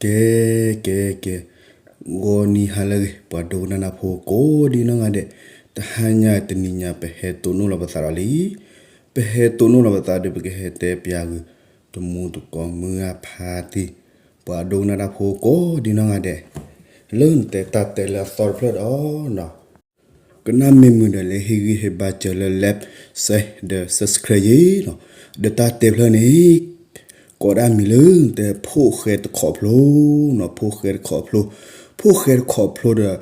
ကဲ ကဲ ကဲ, ဂီၤနံၤဟါလၢအဂ့ၤ ပှၤဒိကနၣ်တၢ်ဖိကိးဒံနီၢ်ဂၤဒဲး, တဟါညါတနံၤညါ ပဟဲတိၢ်နီၣ်လီၤပသးဒီးလံ, ပဟဲတိၢ်နီၣ်လီၤပသးဒီး ပကဟဲတဲပၠးကွံာ် တမူတကိးမုၢ်ဂၢ်ဖါတံၢ်, ပှၤဒိကနၣ်တၢ်ဖိကိးဒံနီၢ်ဂၤဒဲး, လၢနတဲတၢ်တဲလၢအသီတဖျၢၣ်ဒီး ကနၣ်မ့ၢ်မုာ်ဒီး လဲၤဟ့ၣ်ဂံၢ်ဟ့ၣ်ဘါစၢၤလၢ like, share ဒီး subscribe ယ့ၣ်နီၤ, ဒီးတၢ်တဲဖျၢၣ်န့ၣ် ကိးဒၣ်မံၤလၢ နတဲဖိၣ်ဃဲတခီဖျိနီၤ, ဖိၣ်ဃဲတခီဖျိ, ဖိၣ်ဃဲတခီဖျိဒီး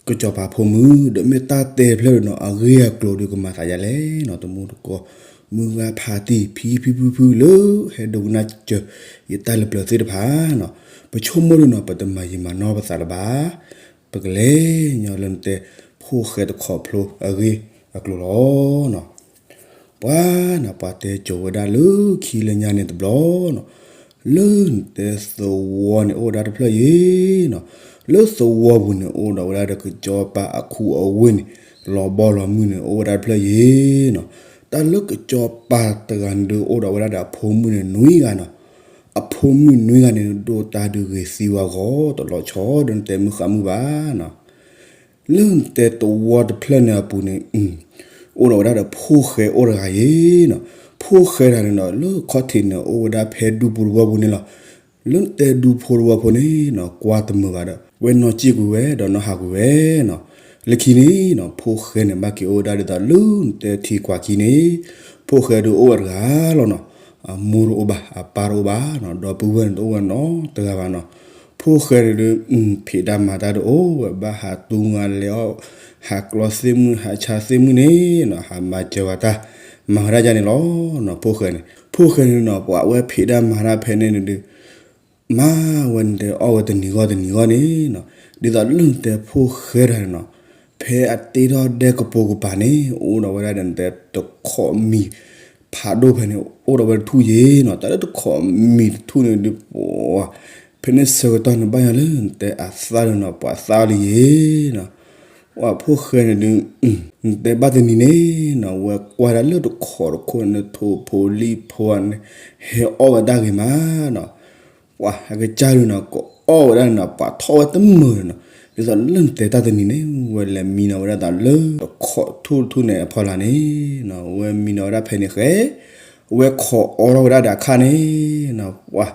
ကစီၤပၤဖိမုၣ်, ဒီးမ့ၢ်တၢ်တဲဖျၢၣ်ဒီးနီၤ အဂ့ၢ်အကျိၤဒီးကမၤသးဒ်လဲၣ်နီၤ, တမူတကိး မုၢ်ဂၢ်ဖါတံၢ် ဖံဖံဖုဖုလၢ ဟဲဒိကနၣ်စၢၤ ယတၢ်လၢပျၢၤသ့ၣ်တဖၣ်နီၤ, ပဆိကမိၣ်ဒီးနီၤ ပတမၤယံာ်မၤနီၢ်ပသးလၢၤဘၣ် ပကလဲၤညီလၢနတဲ ဖိၣ်ဃဲတခီဖျိအဂ့ၢ်အကျိၤလီၤနီၤ. ပှၤနီၤ ပှၤတဲစိၤဝဲဒၣ်လၢခံလၢညါန့ၣ်တဘျီနီၤ, လၢနတဲသဝီန့ၣ်အိၣ်ဝဲဒၣ်တဖျၢၣ်ယ့ၣ်နီၤ, လၢသဝီပူၤန့ၣ်အိၣ်ဒီးဝဲဒၣ်ဒီးကစီၤပၤအခူအဝ့ၢ်န့ၣ် လီၤဘီလီၤမုၢ်န့ၣ်အိၣ်ဝဲဒၣ်တဖျၢၣ်ယ့ၣ်နီၤ, တၢ်လၢကစီၤပၤတဂၤန့ၣ်ဒုးအိၣ်ဒီးဝဲဒၣ်ဒီးအဖိမုၣ်န့ၣ်နွံဂၤနီၤ, အဖိမုၣ်နွံဂၤန့ၣ် ဒိၣ်တၢ်ဒုးဂ့ၤသံဝဲအဂီၢ် တလီၤဆီဒီးနတဲမုၢ်ဃါမုၢ်ဘၣ်နီၤ. လၢနတဲသဝီတဖျၢၣ်န့ၣ်အပူၤန့ၣ် အိၣ်ဒီးဝဲဒၣ်ဒီးဖိၣ်ဃဲအိၣ်တဂၤယ့ၣ်နီၤ, ဖိၣ်ဃဲတဂၤန့ၣ်ဒီး လၢခီၣ်ထံးန့ၣ် အိၣ်ဝဲဒၣ်ဖဲဒူဖိတဝီပူၤန့ၣ်လီၤ. လၢနတဲဒူဖိတဝီဖိန့ၣ်နီၤ ကွၢ်တမုာ်ဘၣ်ဒီး ဝဲနီၢ်စံၣ်ကွံာ်ဝဲဒီးနီၢ်ဟးကွံာ်ဝဲနီၤ. လၢခံန့ၣ်နီၤ ဖိၣ်ဃဲန့ၣ် ဘၣ်က့ၤအိၣ်ဝဲဒၣ်ဒ်သိးလၢနတဲထံကွၢ်ခံန့ၣ်, ဖိၣ်ဃဲဒုးအိၣ်ဝဲတဂၤလီၤနီၤ. အမိၢ်တအိၣ်ဘၣ် အပၢ်တအိၣ်ဘၣ်နီၤ, ဒီပုၢ်ဝဲၢ်န့ၣ်တအိၣ်ဝဲနီတဂၤဘၣ်နီၤ. ဖိၣ်ဃဲန့ၣ်ဒုး ဖံးတၢ်မၤတၢ်တအိၣ်ဝဲဘၣ်, ဟးတူၢ်ငါလဲၤအီၣ်, ဟးကျီသ့ၣ်မုၣ် ဟးဆါသ့ၣ်မုၣ်န့ၣ်နီၤ, ဟးမၤစၢၤဝဲတၢ် မၤဝဲဒၣ်ဒ်န့ၣ်လီၤနီၤ. ဖိၣ်ဃဲန့ၣ်, ဖိၣ်ဃဲန့ၣ်နီၤ ပှၤဝဲဖံးတၢ်မၤတၢ်ဖဲန့ၣ်န့ၣ်ဒုး မၤဝဲနတဲအီၣ်ဝဲတနံၤဂီၢ်တနံၤဂီၢ်န့ၣ်နီၤ, ဒ်သိးလၢနတဲဖိၣ်ဃဲတဂၤန့ၣ်နီၤ, ဖဲအတ့ထီၣ်ဒဲကပိာ်ကပၤန့ၣ် အိၣ်ဒီးဝဲဒၣ်ဒီးနတဲတခိးမံၤဖးဒိၣ်ဖဲန့ၣ် အိၣ်ဒီးဝဲတထူၣ်ယ့ၣ်နီၤ, တၢ်လၢတခိးမံၤတထူၣ်န့ၣ်ဒုး ပှၤ ဖဲန့ၣ်ဆၢကတီၢ်န့ၣ် ဘၣ်ယၤလၢနတဲအသၣ်ဒီးနီၤ ပှၤသၣ်လံယ့ၣ်နီၤ. ပှၤဖိၣ်ဃဲန့ၣ်ဒုး နတဲဘၣ်တနံၤန့ၣ်နီၤ ဝဲကွၢ်ဒၣ်လၢတခိးတခိၣ်န့ၣ် ထိၣ်ဖိလံၣ်ဖိန့ၣ် ဟဲအီၣ်ဝဲတၢ်ဂ့ၤမးနီၤ. ပှၤအကစၢ်ဒုးနီၤ ကအီၣ်ဝဲဒၣ်န့ၣ်နီၤ ပှၤထီၣ်ဝဲတမုာ်န့ၣ်နီၤ. ဒ်သိးလၢနတဲတၢ်တနံၤန့ၣ် ဝဲလဲၤမံနီၤဝဲဒၣ်သးလၢတခိးထူၣ်တထူၣ်န့ၣ်အဖီလာ်န့ၣ်နီၤ, ဝဲမံနီၤဝဲဒၣ်ဖဲန့ၣ်ဃဲ ဝဲခိးအီထီၣ်ဝဲဒၣ်ဒီးအခါန့ၣ်နီၤ, ပှၤ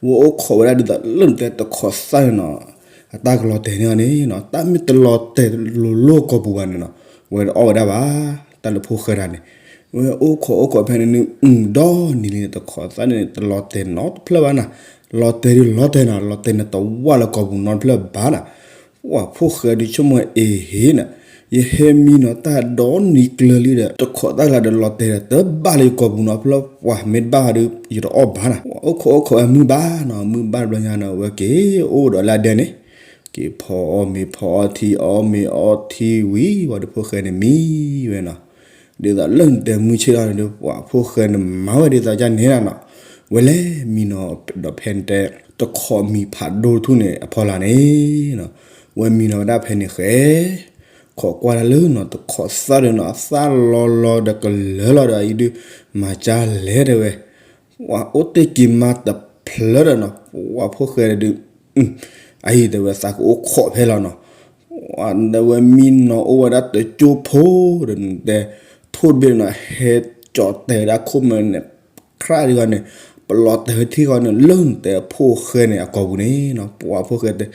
ဝဲအိၣ်ခိးဝဲဒၣ်ဒ်သိးလၢနတဲတခိးသၣ်န့ၣ်နီၤ, အတၢ်ကလီၤတဲာ်န့ၢ်အီၤန့ၣ်နီၤ, တၢ်မ့ၢ်တလီၤတဲာ်လိၤလိၤကီၢ်ပူၤဘၣ်န့ၣ်နီၤ, ဝဲတအီၣ်ဝဲဒၣ်ဘၣ်. တၢ်လၢဖိၣ်ဃဲတဂၤန့ၣ် ဝဲအိၣ်ခိးအိၣ်ခိးဖဲန့ၣ်န့ၣ် ဒီနံၤလံန့ၣ် တခိးသၣ်န့ၣ် တလီၤတဲာ်နီတဖျၢၣ်ဘၣ်နီၤ, လီၤတဲာ်ဒုးလီၤတဲာ်နီၤ, လီၤတဲာ်န့ၣ်တဝၢ်လၢကီၢ်ပူၤနီတဖျၢၣ်ဘၣ်နီၤ. ပှၤဖိၣ်ဃဲဒုးဆိကမိၣ်အ့ၣ်ဟ့ၣ်နီၤ, ယဟဲမံနီၤတၢ်ဒီနံၤကျၢၤလံဒီး တခိးသၣ်ကျါဒီးလီၤတဲာ်ဒီး တဘၣ်လၢယကီၢ်ပူၤနီတဖျၢၣ်, ပှၤမ့ၢ်တဘၣ်ဒီး ယတအီၣ်ဘၣ်နီၤ. ပှၤအိၣ်ခိးအိၣ်ခိးဝဲမုၢ်ဘၣ်နီၤ, မုၢ်ဘၣ်တဘျီညါနီၤ ဝဲက့ၤအိၣ်ဒီးလၢအဒဲန့ၣ်, က့ၤဖီအီၣ်မ့ၤဖီအီထံ အီၣ်မ့ၤအီထံဝံၤ ပှၤဒီးဖိၣ်ဃဲန့ၣ်မံဝဲနီၤ. ဒ်သိးလၢနတဲမုၢ်ဆ့ၣ်ထီၣ်န့ၣ်ဒီး ပှၤဖိၣ်ဃဲန့ၣ်မၤဝဲဒ်သိးကန့ၣ်လီၤနီၤ, ဝဲလဲၤမံနီၤဒီးဖဲနတဲ တခိးမံၤဖးဒိၣ်တထူၣ်န့ၣ်အဖီလာ်န့ၣ်နီၤ, ဝဲမံနီၤဝဲဒၣ်ဖဲန့ၣ်ဃဲ ခိးကွၢ်တၢ်လၢနီၤ တခိးသၣ်ဒီးနီၤ အသၣ်လီၤလီၤဒီးကလၢၤလီၤဒီး အံၤဒုး မၤကၢ်လဲၤတဲဝဲ, ပှၤအိၣ်တ့ၢ်က့ၤမါတဖျၢၣ်ဒီးနီၤ ပှၤဖိၣ်ဃဲဒုး အအံၤတဲဝဲသးကအိၣ်ခိးဖဲလီၤနီၤ, ဒီးဝဲမံနီၤအိၣ်ဝဲဒၣ်တကၠိဖိဒီးနတဲ ထိၣ်တဘ့ၣ်နီၤ ဟဲကၠီၤတဲာ်ဝဲဒၣ်ခိၣ်မဲာ်န့ၣ် ခရၣ်ဒံးဂီၢ်န့ၣ် ပလီၤတဲာ်ဝဲထံဂီၢ်န့ၣ် လၢနတဲဖိၣ်ဃဲန့ၣ်အကီၢ်ပူၤန့ၣ်နီၤ, ပှၤဖိၣ်ဃဲတဲ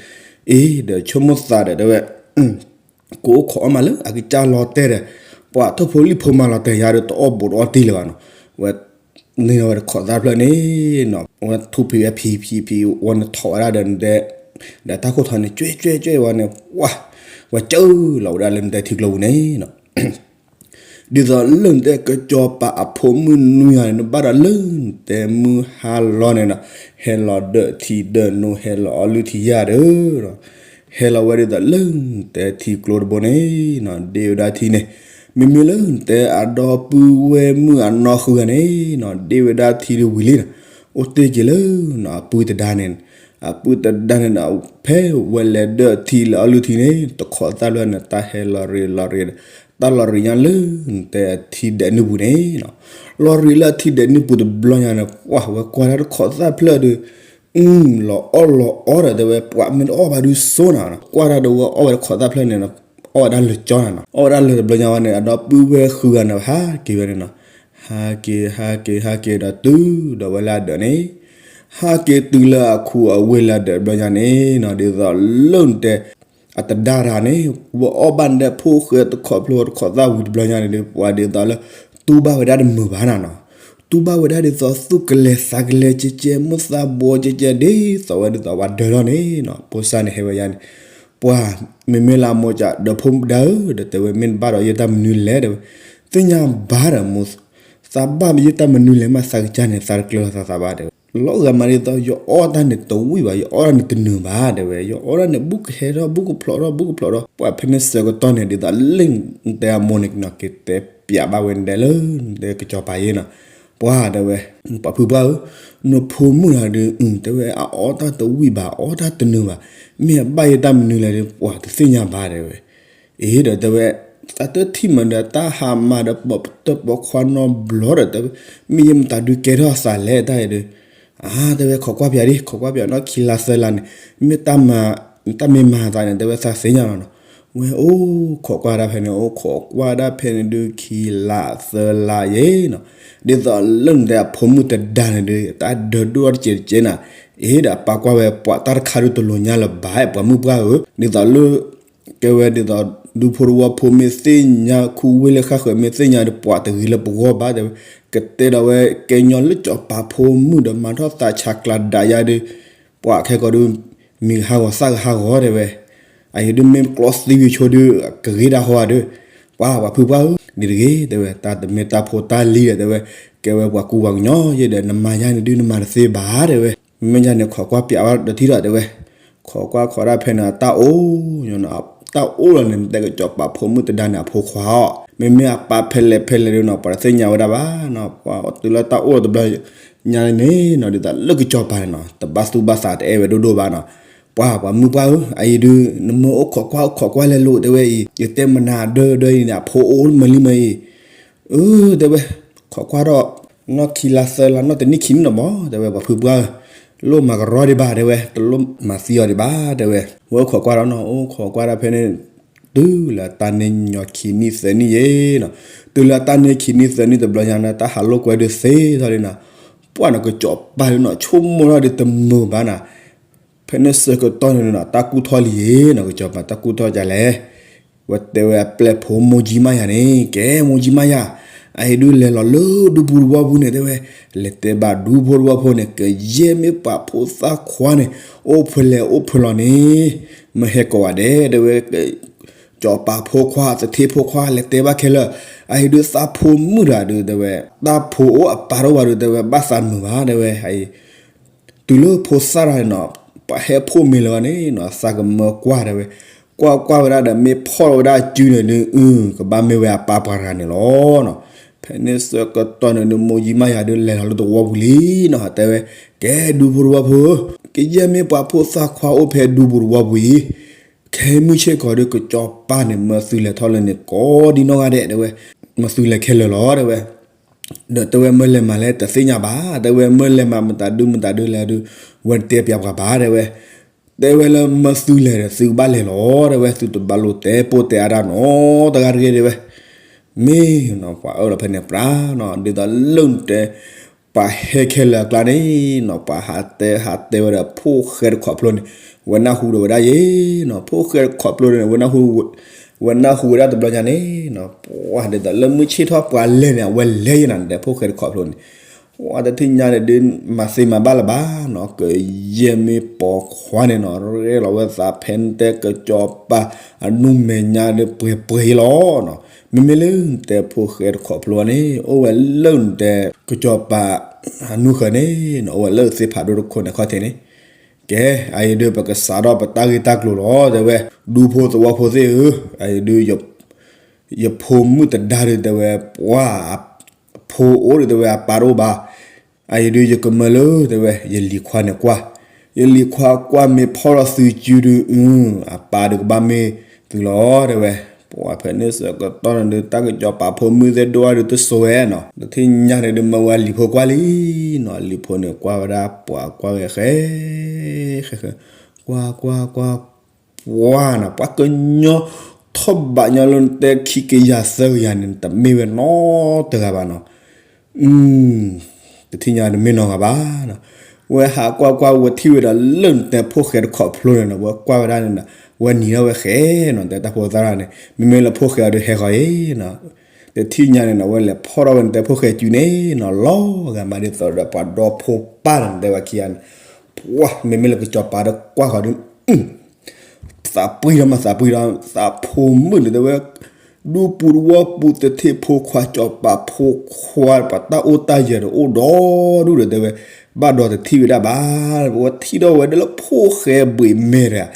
အ့ ဒီးဆိကမိၣ်သးဒီးတဲဝဲ ကအိၣ်ခိးအီၣ်မးလၢအကစၢ်လီၤတဲာ်ဒီး ပှၤထိၣ်ဖိလံၣ်ဖိမၤလီၤတဲာ်ယၤဒီးတအီၣ်ဘူးတအီၣ်တံၢ်လၢၤဘၣ်နီၤ, ဝဲ န့ၢ်ဝဲတခိးသၣ်ဖျၢၣ်န့ၣ်နီၤ ဝဲထူၣ်ဖံးဝဲဖံးဖံးဖံးဝဲန့ၣ်ထီၣ်ဝဲဒၣ်ဒီးနတဲ ဒီးတၢ်ခိၣ်ထီန့ၣ် ကၠွဲၣ်ကၠွဲၣ်ကၠွဲၣ်ဝဲန့ၣ် ပှၤ ဝဲကၠၢလီၤဝဲဒၣ်လၢနတဲထံကျိပူၤန့ၣ်နီၤ ဒ်သိးလၢနတဲကစီၤပၤအဖိမုၣ်နွံဂၤန့ၣ် နဘၣ်ဒီးလၢနတဲမုၢ်ဟါလီၤန့ၣ်နီၤ, ဟဲလီၤဒၢးထံဒၢးနိ ဟဲလီၤအီလုၢ်ထံယၢ်ဒီး ဟဲလီၤဝဲဒ်သိးလၢနတဲထံကျိတဘိန့ၣ်နီၤ, ဒ့ဝဲဒၣ်ထံန့ၣ် မ့မ့ၢ်လၢနတဲအဒီပုၢ်ဝဲၢ်မုၣ်အနီၢ်ဃုဂၤန့ၣ်နီၤ, ဒ့ဝဲဒၣ်ထံဒ်ဝံၤလံနီၤ, အိၣ်တ့ၢ်က့ၤလၢနီၤ အပုၢ်တဒါန့ၣ်, အပုၢ်တဒါန့ၣ်ဒီး ဖဲဝဲလဲၤဒၢးထံလၢအီလုၢ်ထံန့ၣ် တခိးသၣ်ဖျၢၣ်န့ၣ် တၢ်ဟဲလီၤရ့းလီၤရ့းဒီး တၢ်လီၤရ့းညါလၢနတဲအထံဒဲးနုၢ်ပူၤန့ၣ်နီၤ, လီၤရ့းလၢအထံဒဲးနုၢ်ပူၤတဘျီညါန့ၣ် ပှၤဝဲကွၢ်ဒၣ်တခိးသၣ်ဖျၢၣ်ဒီး အလီၤအီၣ်လီၤအီဒီးတဲဝဲ ပှၤမ့ၢ်တအီၣ်ဘၣ်ဒုးစိနၤနီၤ, ကွၢ်တၢ်တဝီအီၣ်ဝဲတခီးသၣ်ဖျၢၣ်န့ၣ်နီၤ, အီၣ်ဝဲဒၣ်လၢာ်ကၠီနၤနီၤ, အီၣ်ဝဲဒၣ်လၢာ်တဘျီညါဝဲန့ၣ် အဒီပုၢ်ဝဲၢ်ဃုဂၤန့ၣ် ဟးက့ၤဝဲန့ၣ်နီၤ, ဟးက့ၤ ဟးက့ၤ ဟးက့ၤဒီးတုၤဒီးဝဲလၢအဒၢးန့ၣ်, ဟးက့ၤတုၤလၢအခူအဝ့ၢ်လၢအဒၢးတဘျီညါန့ၣ်နီၤ, ဒ်သိးလၢနတဲ အတဒါတၢ်န့ၣ် ဝဲအီၣ်ဘၣ်နတဲဖိၣ်ဃဲတခီးဖျိတခီးသၣ်ဝံၤတဘျီညါန့ၣ်ဒီး ပှၤဒ်သိးလၢ တူၢ်ဘၣ်ဝဲဒၣ်တမုာ်ဘၣ်နၤနီၤ, တူၢ်ဘၣ်ဝဲဒၣ်ဒ်သိးသူၣ်ကလဲၤသးကလဲၤကဲကဲ မုၢ်သးဘှီကဲကဲ ဒ်သိးဝဲဒ်သိးပှၤဒၢထီၣ်န့ၣ်နီၤ, ဖိစၢ်န့ၣ်ဟဲဝဲယါန့ၣ်, ပှၤမ့မ့ၢ်လၢအမိၢ်ကဒီး ဖိမုၣ်ဒါဧၢ ဒီးတဲဝဲ မ့ၢ်နဘၣ်ဒီးယတၢ်မနုၤလဲၣ် တဲဝဲ, သ့ၣ်ညါဘၣ်ဒီးမိၢ် သးဘၣ်ယတၢ်မနုၤလဲၣ်မး သးကစၢ်န့ၣ် သးတကျၢၤလီၤသးသးဘၣ် တဲဝဲ, လီၤဂာ်မးဒ်သိး ယအီၣ်တၢ်န့ၣ်တဝံၣ်ဘၣ် ယအီၣ်တၢ်န့ၣ်တနုာ်ဘၣ် တဲဝဲ, ယအီၣ်တၢ်န့ၣ် ဘူးကဟဲထီၣ် ဘူးကဖျိးထီၣ် ဘူးကဖျိးထီၣ် ပှၤဖဲန့ၣ်ဆၢကတီၢ်န့ၣ် ဒ်သိးလၢနတဲအမိၢ်န့ၣ်နီၤ က့ၤတဲပျးဘၣ်ဝဲနတဲလၢ နတဲကစီၤပၤယဲနီၤ, ပှၤတဲဝဲ ပှၤဖုပှၢ်ဧၢ, နဖိမုၣ်တဂၤဒီး တဲဝဲ အအီၣ်တၢ်တဝံၣ်ဘၣ် အအီၣ်တၢ်တနုာ်ဘၣ်, မ့ၢ်အဘၣ်ယတၢ်မနုၤလဲၣ်ဒီး ပှၤတသ့ၣ်ညါဘၣ် တဲဝဲ အ့ဒီးတဲဝဲ, သးတထံၣ်မးဒီး တၢ်ဟးမၤဒီးပိာ်တၢ်ပိာ်ခွါနီတဘျီဒီး တဲဝဲ, မ့ၢ်ယဲမတၤဒုးကဲထီၣ်သးလဲၣ် တၢ်အံၤဒီး, အါ တဲဝဲ ခိးကွၢ်ပၠးဒံး ခိးကွၢ်ပၠးနီၢ်ခံလါသၢလါန့ၣ်, မ့ၢ်တၢ်မၤ တၢ်မ့ၢ်မၤသးန့ၣ် တဲဝဲ သးသ့ၣ်ညါလီၤနီၤ, ဝဲအိၣ်ခိးကွၢ်ဒၣ်ဖဲန့ၣ် အိၣ်ခိးကွၢ်ဒၣ်ဖဲန့ၣ်ဒုး ခံလါသၢလါယဲနီၤ, ဒ်သိးလၢနတဲအဖိမုၣ်တဒါန့ၣ်ဒီး တၢ်ဒၢးဒိၣ်ထီၣ်တစဲးတစဲးနၤ, အ့ဒီးပာ်ကွၢ်ဝဲ ပှၤတၢ်တခါဒုးတလိၤညါလၢၤဘၣ် ပှၤမုၣ်ပှၢ်ဧၢ, ဒ်သိးလၢ ကဲဝဲဒ်သိး ဒူဖိတဝီဖိမ့ၢ်သ့ၣ်ညါ ခူဝ့ၢ်လၢဃၣ်ဃၢၤမ့ၢ်သ့ၣ်ညါဒီး ပှၤတဂ့ၤလၢပဂီၢ်ဘၣ် တဲဝဲ, ကတဲဒီးဝဲ ကဲညီလၢစီၤပၤဖိမုၣ်ဒီး မၤထီၣ်သးဆးကျးဒးယါဒီး ပှၤခဲကိာ်ဒုး မံၤကဟးဂီၤသၣ်ကဟးဂီၤ တဲဝဲ, အအံၤဒုးမ့ၢ်ကျီသံဝံၤဆိဒုး ကဂ့ၤတၢ်ဃီဧါဒီး, ပှၤ ပှၤဖုပှၢ်ဧၢ, ဒ်တဂ့ၤ တဲဝဲ တၢ်တမ့ၢ်တၢ်ဖိတၢ်လံၤဒီး တဲဝဲ, ကဲဝဲပှၤကူပှၤကညီယဲဒီး နမၤယါန့ၣ်ဒုးနမၤတသ့ဘၣ် တဲဝဲ, မ့ၢ်ယါန့ၣ် ခိးကွၢ်ပၠးဝဲဒီးထံၣ်ဒီး တဲဝဲ ခိးကွၢ်ခိးဒၣ်ဖဲန့ၣ် တၢ်အိၣ်, တၢ်အိၣ်လီၤန့ၣ် တဲကစီၤပၤဖိမုၣ်တဒါန့ၣ် အဖိခွါအီၤ, မ့မ့ၢ်အပၢ်ဖဲလဲၣ်ဖဲလဲၣ်ဒုးနီၤ ပှၤတသ့ၣ်ညါဝဲဒၣ်ဘၣ်နီၤ, ပှၤတုၤလၢတၢ်အိၣ်လီၤတဘျီညါန့ၣ်နီၤ ဒ်သိးလၢကစီၤပၤန့ၣ်နီၤ တဘၣ်သူၣ်ဘၣ်သးတအဲၣ်ဝဲဒိၣ်ဒိၣ်ဘၣ်နီၤ, ပှၤ ပှၤမုၣ်ပှၢ်ဧၢ, အအံၤဒုး နမ့ၢ်အိၣ်ခိးကွၢ်အိၣ်ခိးကွၢ်လဲၤလိာ် တဲဝဲအံၤ, ယတဲမနၤဒၢဒၢအံၤန့ၣ် အဖိအိၣ်မလံမးအံၤ အၢ တဲဝဲ, ခိးကွၢ်ဒီး နီၢ်ခံလါသၢလါ နီၢ်တနံၣ်ခံနံၣ်နီၤမး တဲဝဲ ပှၤဖုပှၢ်ဧၢ, လိၣ်မၤကရီဒံးဘၣ် တဲဝဲ, တလိၣ်မၤသံအီၤဒံးဘၣ် တဲဝဲ, ဝဲအိၣ်ခိးကွၢ်ဒီးနီၤ အိၣ်ခိးကွၢ်ဒၣ်ဖဲန့ၣ် တုၤလၢတၢ်န့ၢ်ညီခံနံၣ်သၢနံၣ်ယဲနီၤ, တုၤလၢတၢ်န့ၢ်ခံနံၣ်သၢနံၣ်တဘျီညါန့ၣ် တၢ်ဟးလိာ်ကွဲဒုးသ့ထီၣ်လံနီၤ, ပှၤနီၤ ကစီၤပၤဒုးနီၤ ဆိကမိၣ်ထီၣ်ဒုးတမုာ်ဘၣ်နီၤ ဖဲန့ၣ်ဆၢကတီၢ်န့ၣ်နီၤ တၢ်ကူၣ်ထီၣ်လံယဲနီၤ ကစီၤပၤတၢ်ကူၣ်ထီၣ်ကလဲၣ်, ဝဲတဲဝဲအပျဲၢ်ဖိမိၢ်ကၠံမးယၤန့ၣ် ကဲမိၢ်ကၠံမးယၤ, အအံၤဒုးလဲၤလီၤလၢဒူပူၤတဝီပူၤန့ၣ် တဲဝဲ, လဲၤတဲဘၣ်ဒူဖိတဝီဖိန့ၣ် ကယဲၢ်မ့ၢ်ပှၤဖိသၣ်ခွါန့ၣ် အိၣ်ဖဲလဲၣ်အိၣ်ဖဲလီၤန့ၣ် မ့ၢ်ဟဲကိးဂၤဒဲး တဲဝဲ စီၤပၤဖိခွါ သထ့ဖိခွါ လဲၤတဲဘၣ်ခဲလၢာ်, အအံၤဒုးသးဖိမုၣ်တဂၤဒုး တဲဝဲ တၢ်ဖိအိၣ်အပၢ်တအိၣ်ဘၣ်ဒုး တဲဝဲ ဘၣ်သးမုာ်ဘၣ် တဲဝဲ အအံၤ တုၤလၢဖိသၣ်တဂၤန့ၣ်နီၤ ပှၤဟဲဖိမ့ၤလၢၤဘၣ်န့ၣ်နီၤ သးကမၢကွၢ် တဲဝဲ, ကွၢ်ကွၢ်ဝဲဒၣ်ဒီး မ့ၢ်ဖီၣ်လီၤဝဲဒၣ်အစုန့ၣ်ဒုး အု ကဘၣ်မ့ၢ်ဝဲအပၢ်ပှၤတဂၤန့ၣ်လီၤနီၤ, ဖဲန့ၣ်ဆၢကတီၢ်န့ၣ်ဒုး မိၢ်ကၠံမးယၤဒုး လဲၤလီၤလၢတဝီပူၤလံနီၤ တဲဝဲ, ကဲဒူဖိတဝီဖိဧၢ, ကယဲၢ်မ့ၢ်ပှၤဖိသၣ်ခွါအိၣ်ဖဲဒူပူၤတဝီပူၤအံၤ ခဲမုၢ်ဆ့ၣ်ကီးဒုး ကစီၤပၤန့ၣ် မၢသုလဲၤထီၣ်လၢန့ၣ် ကိးဒံနီၢ်ဂၤဒဲး တဲဝဲ, မၢသုလဲၤခဲလၢာ်လီၤ တဲဝဲ, ဒီးတဲဝဲမၢလဲၤမးလဲၣ် တသ့ၣ်ညါဘၣ် တဲဝဲ မၢလဲၤမးမတၤဒုမတၤဒုလဲၣ်ဒုး ဝဲတတဲပျးပှၤဘၣ် တဲဝဲ, တဲဝဲလၢမၢသုလဲၤဒီး သုကဘၣ်လဲၤလီၤ တဲဝဲ သုတဘၣ်လိၣ်တဲပိၢ်တဲအါတၢ်နီတဂၤတဂ့ၤ တဲဝဲ, မ့ၢ်နီၤ ပှၤအၢၣ်လီၤဖဲန့ၣ်ပြးနီၤ ဒ်သိးလၢနတဲ ပှၤဟဲခဲလၢာ်အကျါန့ၣ်နီၤ ပှၤဟးတဲဟးတဲဝဲဒီး ဖိၣ်ဃဲတခီးဖျိန့ၣ် ဝဲနၢ်ဟူဒီးဝဲဒၣ်ယဲနီၤ ဖိၣ်ဃဲတခီးဖျိန့ၣ် ဝဲနၢ်ဟူ ဝဲနၢ်ဟူဝဲဒၣ်တဘျီညါန့ၣ်နီၤ ပှၤဒ်သိးလၢမုၢ်ဆ့ၣ်ထီၣ်ပှၤလဲၤန့ၣ် အဝဲလဲၤယဲနီၤ နတဲဖိၣ်ဃဲတခီးဖျိန့ၣ် ပှၤတထံၣ်ညါန့ၣ်ဒုး မၤသ့မၤဘၣ်လၢၤဘၣ်နီၤ ကယဲၢ်မ့ၢ်ပိာ်ခွါန့ၣ်နီၤ ရဲၣ်လီၤဝဲသးဖဲနတဲကစီၤပၤ အနူမဲာ်ညါဒုးပှဲၤပှဲၤယဲလီၤနီၤ မ့မ့ၢ်လၢနတဲဖိၣ်ဃဲတခီးဖျိန့ၣ် အိၣ်ဝဲလၢနတဲကစီၤပၤ အနူဃၢၤန့ၣ်နီၤ အိၣ်ဝဲလၢသ့ၣ်ဖးဒိၣ်တခိၣ်န့ၣ်ခီၣ်ထံးန့ၣ် ကဲ အအံၤဒုး ပကစးထီၣ်ပတၢ်ဂ့ၢ်တၢ်ကျိၤလီၤ တဲဝဲ ဒူဖိသဝီဖိသ့ၣ်ဧၢ, အအံၤဒုး ယဖိမုၣ်တဒါဒုး တဲဝဲ ပှၤ ဖိအိၣ်ဒုး တဲဝဲ အပၢ်တအိၣ်ဘၣ်, အအံၤဒုး ယကမၢလၢ တဲဝဲ ယလံၤခွါန့ၣ်ကွၢ်, ယလံၤခွါကွၢ်မ့ၢ်ဖီၣ်လီၤသုစုဒုး အပၢ်ဒုး ကဘၣ်မ့ၢ်သုလီၤ တဲဝဲ, ပှၤဖဲန့ၣ်ဆၢကတီၢ်န့ၣ်ဒုး တၢ်ကစီၤပၤဖိမုၣ်သ့ၣ်ဒိၣ်အါဒုးတစိၤဝဲနီၤ, တထံၣ်ညါန့ၣ်ဒုး မၢဝဲလံၤဖိကွၢ်လံနီၤ, လံၤဖိန့ၣ်ကွၢ်ဝဲဒၣ်ပှၤကွၢ်ဝဲဃဲ ဃဲဃဲ, ကွၢ်ကွၢ်ကွၢ်, ပှၤနီၤ ပှၤကညီထီၣ်ဘးညီလၢနတဲခံကယၤသၢကယၤန့ၣ် တမ့ၢ်ဝဲနီတဂၤဘၣ်နီၤ. တထံၣ်ညါတမ့ၢ်နီတဂၤဘၣ်နီၤ, ဝဲဟးကွၢ်ကွၢ်ဝဲထံၣ်ဝဲဒီးလၢနတဲဖိၣ်ဃဲတခီဖျိန့ၣ်နီၤ, ဝဲကွၢ်ဝဲဒၣ်န့ၣ်နီၤ, ဝဲနံၤထီၣ်ဝဲဃဲနီၤ, တဲတၢ်ဖိသၣ်န့ၣ် မ့မ့ၢ်လၢဖိၣ်ဃဲအီၤဒုးဟဲဃီၤအံၤနီၤ, တထံၣ်ညါန့ၣ်နီၤ ဝဲလဲၤဖီၣ်ထီၣ်ဝဲနတဲဖိၣ်ဃဲစုန့ၣ်နီၤ, လီၤဂာ်မးဒ်သိးဒီးပှၤဒီဖိပၢ်န့ၣ်တဲဝဲခံဂၤန့ၣ်, ပှၤမ့မ့ၢ်လၢကစီၤပၤဒီးကွၢ်ဃီၤဒုး သးပှံၢ်ဒီးမးသးပှံၢ်ဒီး သးဖိမုၣ်န့ၣ်တဲဝဲ, ဒူပူၤတဝီပူၤ သထ့ၣ်ဖိခွါ စီၤပၤဖိခွါ ပှၤတၢ်အိၣ်တၢ်ယၢၤဒီးအိၣ်ဒီဒူၣ်ဒီးတဲဝဲ, ဘၣ်ဒီးတထံၣ်ဝဲဒၣ်ဘၣ်, ပဝဲထံၣ်ထီၣ်ဝဲဒၣ်လၢဖိၣ်ဃဲဘှံးမဲာ်ဒီး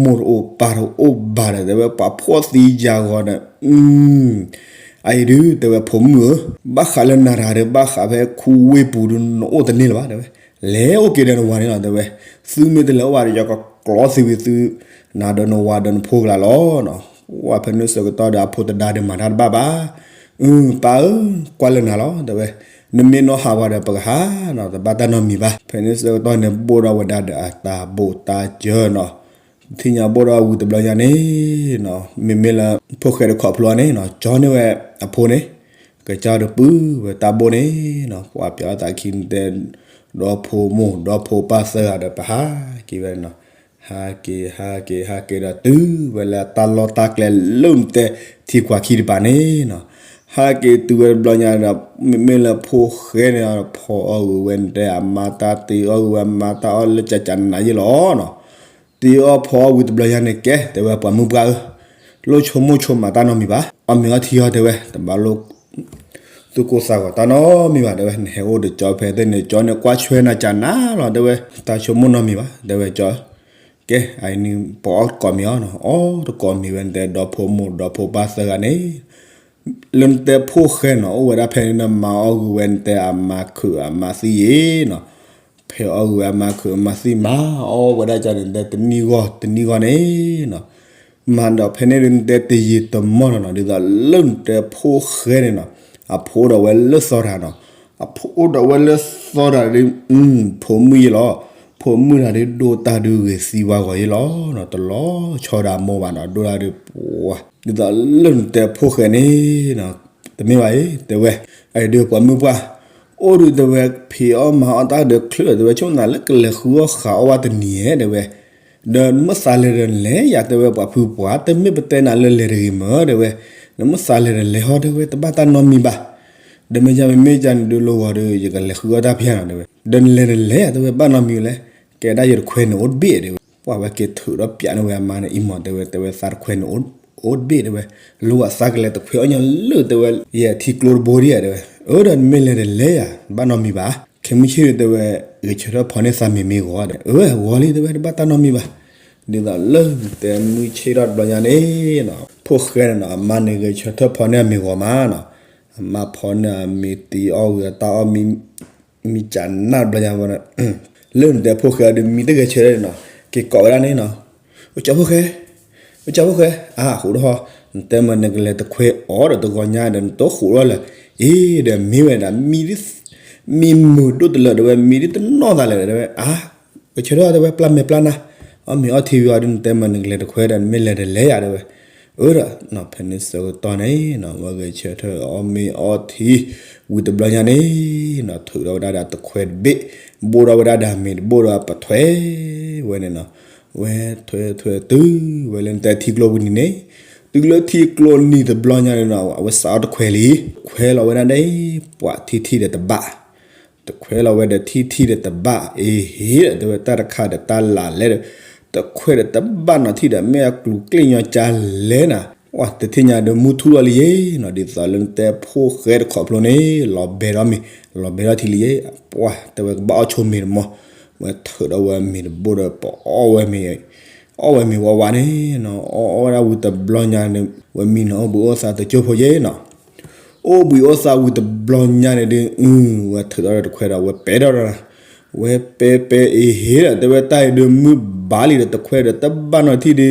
မိၢ်တအိၣ်ပၢ်တအိၣ်ဘၣ်ဒီးတဲဝဲ ပှၤဖှီၣ်သံယၤဂီၤဒီး အအံၤဒုးတဲဝဲဖိမုၣ်ဧၢ, ဘၣ်ဃးလၢနၤတဂၤဒီး ဘၣ်ဃးဖဲခူဝ့ၢ်ပူၤဒုး နအိၣ်တန့ၢ်လၢၤဘၣ်တဲဝဲ, လဲၤအိၣ်က့ၤဒီးနဝၤန့ၣ်လီၤတဲဝဲ, သုမ့ၢ်တလဲၤအိၣ်ဘၣ်ဒီး ယကကျီသံဝံၤသု နၤဒီးနဝၤဒီးနဖိကလါလီၤနီၤ. ပှၤဖဲန့ၣ်ဆၢကတီၢ်ဒီး အဖိတဒါဒီးမၤတၢ်တဘၣ်ဘၣ်, အၢ ပၢ်ဧၢ, ကွၢ်လၢနၤလီၤတဲဝဲ, နမ့ၢ်နီၢ်ဟးဝဲဒီးပကဟးနီၤ, တဘၣ်တၢ်နီတမံၤဘၣ်. ဖဲန့ၣ်ဆၢကတီၢ်န့ၣ် ဘိၣ်ဒီးဝဲဒၣ်ဒီးအတၢ်ဘိၣ်တၢ်စၢၤနီၤ, တထံၣ်ညါဘိၣ်ဒီးဝံၤတဘျီညါန့ၣ်နီၤ, မ့မ့ၢ်လၢဖိၣ်ဃဲတခီဖျိန့ၣ်နီၤ ကၠီန့ၢ်ဝဲအဖိန့ၣ်, ကစၢ်ဒီးပုၢ်ဝဲတၢ်ဘိၣ်န့ၣ်နီၤ, ပှၤပျဲအီၣ်သးခံန့ၣ်တဲ ဒီဖိမိၢ်ဒီဖိပၢ်သၢဂၤဒီး ပဟးက့ၤဝဲနီၤ, ဟးက့ၤ ဟးက့ၤ ဟးက့ၤဒီးတုၤဝဲလၢတၢ်လီၢ်တၢ်ကျဲလၢနတဲထံခွးခံတပၤန့ၣ်နီၤ, ဟးက့ၤတုၤဝဲတဘျီညါဒီး မ့မ့ၢ်လၢဖိၣ်ဃဲန့ၣ် ဖီအီၣ်ဂ့ၤဝဲနတဲအမါတၢ် တ့အီၣ်ဂ့ၤဝဲအမါတၢ်အီၣ်လၢကကနၤယ့ၢ်လီၤနီၤ. တ့အီၣ်ဖီအီၣ်ဝံၤတဘျီညါန့ၣ် ကဲတဲဝဲပှၤမုၣ်ပှၢ်ဧၢ, လိၣ်ဆိကမိၣ်ဆိကမးတၢ်နီတမံၤဘၣ်, အီၣ်မ့ၤအီထံအီၤတဲဝဲ တဘၣ်လိၣ် သူၣ်ကိၢ်သးဂီၤတၢ်နီတမံၤဘၣ်တဲဝဲ, နဟဲအိၣ်ဒီးကၠီဖဲသ့ၣ်န့ၣ် ကၠီန့ၣ်ကွၢ်ဆွဲနၤကနၤလီၤတဲဝဲ, တၢ်ဆိကမိၣ်နီတမံၤဘၣ် တဲဝဲကၠီ, ကဲအံၤန့ၣ် ပအီၣ်တကိးမ့ၤအီၤနီၤ, အီၣ်တကိးမ့ၤဝဲနတဲဒီဖိမိၢ်ဒီဖိပၢ်သၢဂၤန့ၣ် လၢနတဲဖိၣ်ဃဲနီၤ အိၣ်ဝဲဒၣ်ဖဲန့ၣ် မၤအီၣ်ဂ့ၤဝဲနတဲအမါခုးအမါသံၣ်ယ့ၣ်နီၤ, ဖဲအီၣ်ဂ့ၤဝဲအမါခုးအမါသံၣ်မၤအီၣ်ဝဲဒၣ်ကန့ၣ် နတဲတနံၣ်ဂီၢ်တနံၣ်ဂီၢ်န့ၣ်နီၤ, မၤဒီးဖဲန့ၣ်ဒုး နတဲတယံာ်တမီၢ်လီၤနီၤ, ဒ်သိးလၢနတဲဖိၣ်ဃဲန့ၣ်နီၤ, အဖိအိၣ်ဒီးဝဲလၢသီတဂၤနီၤ, အဖိအိၣ်ဒီးဝဲလၢသီတဂၤဒုး ဖိမုၣ်ယ့ၣ်လီၤ, ဖိမုၣ်တဂၤဒုးဒိၣ်တၢ်ဒုးဂ့ၤသံဝါဂီၤယ့ၣ်လီၤနီၤ, တလီၤဆီဒၣ်မိၢ်ဘၣ်နီၤ, ဒိၣ်တၢ်ဒုးပှၤ ဒ်သိးလၢနတဲဖိၣ်ဃဲန့ၣ်နီၤ, တမ့ၢ်ဘၣ်အံၤ တဲဝဲ, အအံၤဒုးပှၤမုၣ်ပှၢ် အိၣ်ဒုးတဲဝဲ ဖံးအီၣ်မၤအီၣ်တၢ်ဒီးချုးဒီးတဲဝဲ ဆိကမိၣ်နၤလၢကလဲၤဃုအီၣ်ဃုအီၣ်ဝဲတနံၤဧဲ တဲဝဲ, ဒီးမ့ၢ်သးလဲၤဒီးလဲၤယၤ တဲဝဲပှၤဖုပှၢ် တမ့ၢ်ပတဲနၤလၢလဲၤတဂ့ၤမၢ တဲဝဲ, နမ့ၢ်သးလဲၤဒီးလဲၤဟီ တဲဝဲ တဘၣ်တၢ်နီတမံၤဘၣ်, ဒီးမ့ၢ်ယၤမ့မ့ၢ်ယၤန့ၣ်ဒုးလိၣ်ဂီၤဒီး ယကလဲၤဃုအီၣ်တၢ်ဖဲနီၤ တဲဝဲ, ဒီးနလဲၤဒီးလဲၤယၤ တဲဝဲ ဘၣ်နီတမံၤလဲၣ်, ကဲဒၣ်ယတခွဲးန့ၣ်အိၣ်တဘ့ၣ် တဲဝဲ, ပှၤဝဲက့ၤထုးဒီးပျးန့ၢ်ဝဲအမါန့ၣ် အံၤမး တဲဝဲ တဲဝဲသးတခွဲးန့ၣ် အိၣ်တဘ့ၣ် တဲဝဲ, လိၣ်အသးကလဲၤတခွဲးအီၣ်ညီလၢ တဲဝဲ ယဲထံကျိတဘိဒံးဧါ တဲဝဲ, အၢ ဒီးနမ့ၢ်လဲၤဒီးလဲၤယၤ ဘၣ်နီတမံၤဘၣ်, ခဲမုၢ်ဆ့ၣ်ဒီးတဲဝဲ ဂဲၤဆၢထၢၣ်ဖီန့ၢ်သးမ့ၤမ့ၢ်ဂီၤ တဲဝဲ, အၢ ဂီၤလံ တဲဝဲ တဘၣ်တၢ်နီတမံၤဘၣ်, ဒ်သိးလၢတဲမုၢ်ဆ့ၣ်ထီၣ်တဘျီညါန့ၣ်နီၤ, ဖိၣ်ဃဲန့ၣ်နီၤ အမါန့ၣ်ဂဲၤဆၢထၢၣ်ဖီန့ၢ်အမ့ၤဂီၤမးနီၤ, အမါဖီန့ၢ်အမ့ၤတ့အီၣ်ဂ့ၤအတၢ်အီၣ်မံ မံကနၣ်တဘျီညါဝဲ, လၢနတဲဖိၣ်ဃဲဒီးမံတဂဲၤဆၢထၢၣ်န့ၣ်နီၤ, က့ၤကိးဝဲဒၣ်န့ၣ်နီၤ, အိၣ်ကၠီဖိၣ်ဃဲ, အိၣ်ကၠီဖိၣ်ဃဲ, အၢ ဃိးဒီးဟီ, နတဲမးနကလဲၤတခွဲးအီၤဒီးတဂီၤညါဒီးနတဃိးထီၣ်လၢၤ, အ့ ဒီးမ့ၢ်ဝဲဒၣ် မံမုာ်ဒိၣ်တလၢာ် တဲဝဲ မံဒ်တနီၣ်သးလဲၣ် တဲဝဲ အါ ကဆၢထၢၣ်တဲဝဲ ပျၢ်မဲာ်ပျၢ်နါ, အီၣ်မ့ၤအီထံဝံၤအီၤဒုး နတဲမးနကလဲၤတခွဲးဒီး နမ့ၢ်လဲၤတလဲၤယၤ တဲဝဲ, အၢ ဒီး ဖဲန့ၣ်ဆၢကတီၢ်န့ၣ်နီၤ ဝဲဂဲၤဆၢထၢၣ်အီၣ်မ့ၤအီထံ ဝံၤတဘျီညါန့ၣ်နီၤ ထုးထီၣ်ဝဲဒၣ်ဒီးတခွဲးတဘ့ၣ်, ဘိၣ်ထီၣ်ဝဲဒၣ်ဒီးအမ့ၤတဘိၣ်ဒီးပထွဲဝဲန့ၣ်နီၤ, ဝဲထွဲထွဲတုၤဝဲလၢနတဲထံကျိပူၤနံၤန့ၣ်, တုၤလၢထံကျိနံၤတဘျီညါန့ၣ်နီၤ အဝဲစးအီၣ်တခွဲးလံ, ခွဲးလီၤဝဲဒၣ်ဒီး ပှၤထံထံၣ်ဒီးတဘၣ် တခွဲးလီၤဝဲဒီးထံထံၣ်ဒီးတဘၣ် အ့ဟ့ၣ်ဒီး တဲဝဲတၢ်တခါဒီးတၢ်လၢ်လဲၣ်ဒီး တခွဲးဒီးတဘၣ်နီၤထံၣ်ဒီး မ့ၢ်အကျူၤကျ့ၣ်ညီကၢလဲၣ်နၤ, ပှၤတထံၣ်ညါဒီးမုၢ်ထူၣ်လီၤလံယ့ၣ်နီၤ, ဒ်သိးလၢနတဲဖိၣ်ဃဲတခီဖျိန့ၣ် လီၤဘဲထီၣ်မ့ၤ လီၤဘဲထီၣ်ထံလံယ့ၣ်, ပှၤတဲဝဲကဘၣ်အီၣ်ဆိမ့ၤတမီၤ, ဝဲထုးဒီးဝဲမ့ၤတဘိၣ်ဒီးပအီၣ်ဝဲမ့ၤ, အီၣ်ဝဲမ့ၤဝးဝးန့ၣ်နီၤ, အီၣ်အီၣ်ဝဲဒၣ်ဝံၤတဘျီညါန့ၣ် ဝဲမံနီၤ အိၣ်ဘှံးအိၣ်သါတကၠိဖိယ့ၣ်နီၤ အိၣ်ဘှံးအိၣ်သါဝံၤတဘျီညါန့ၣ်ဒုး ဝဲထုးထီၣ်ဒီးတခွဲးဒီး ဝဲပဲထီၣ်ဒီး, ဝဲပဲပဲအ့ဟ့ၣ်ဒီး တဲဝဲတၢ်အံၤဒုးမုၢ်ဘၣ်လံဒီး တခွဲးဒီးတဘၣ်နီၤထံၣ်ဒုး လီ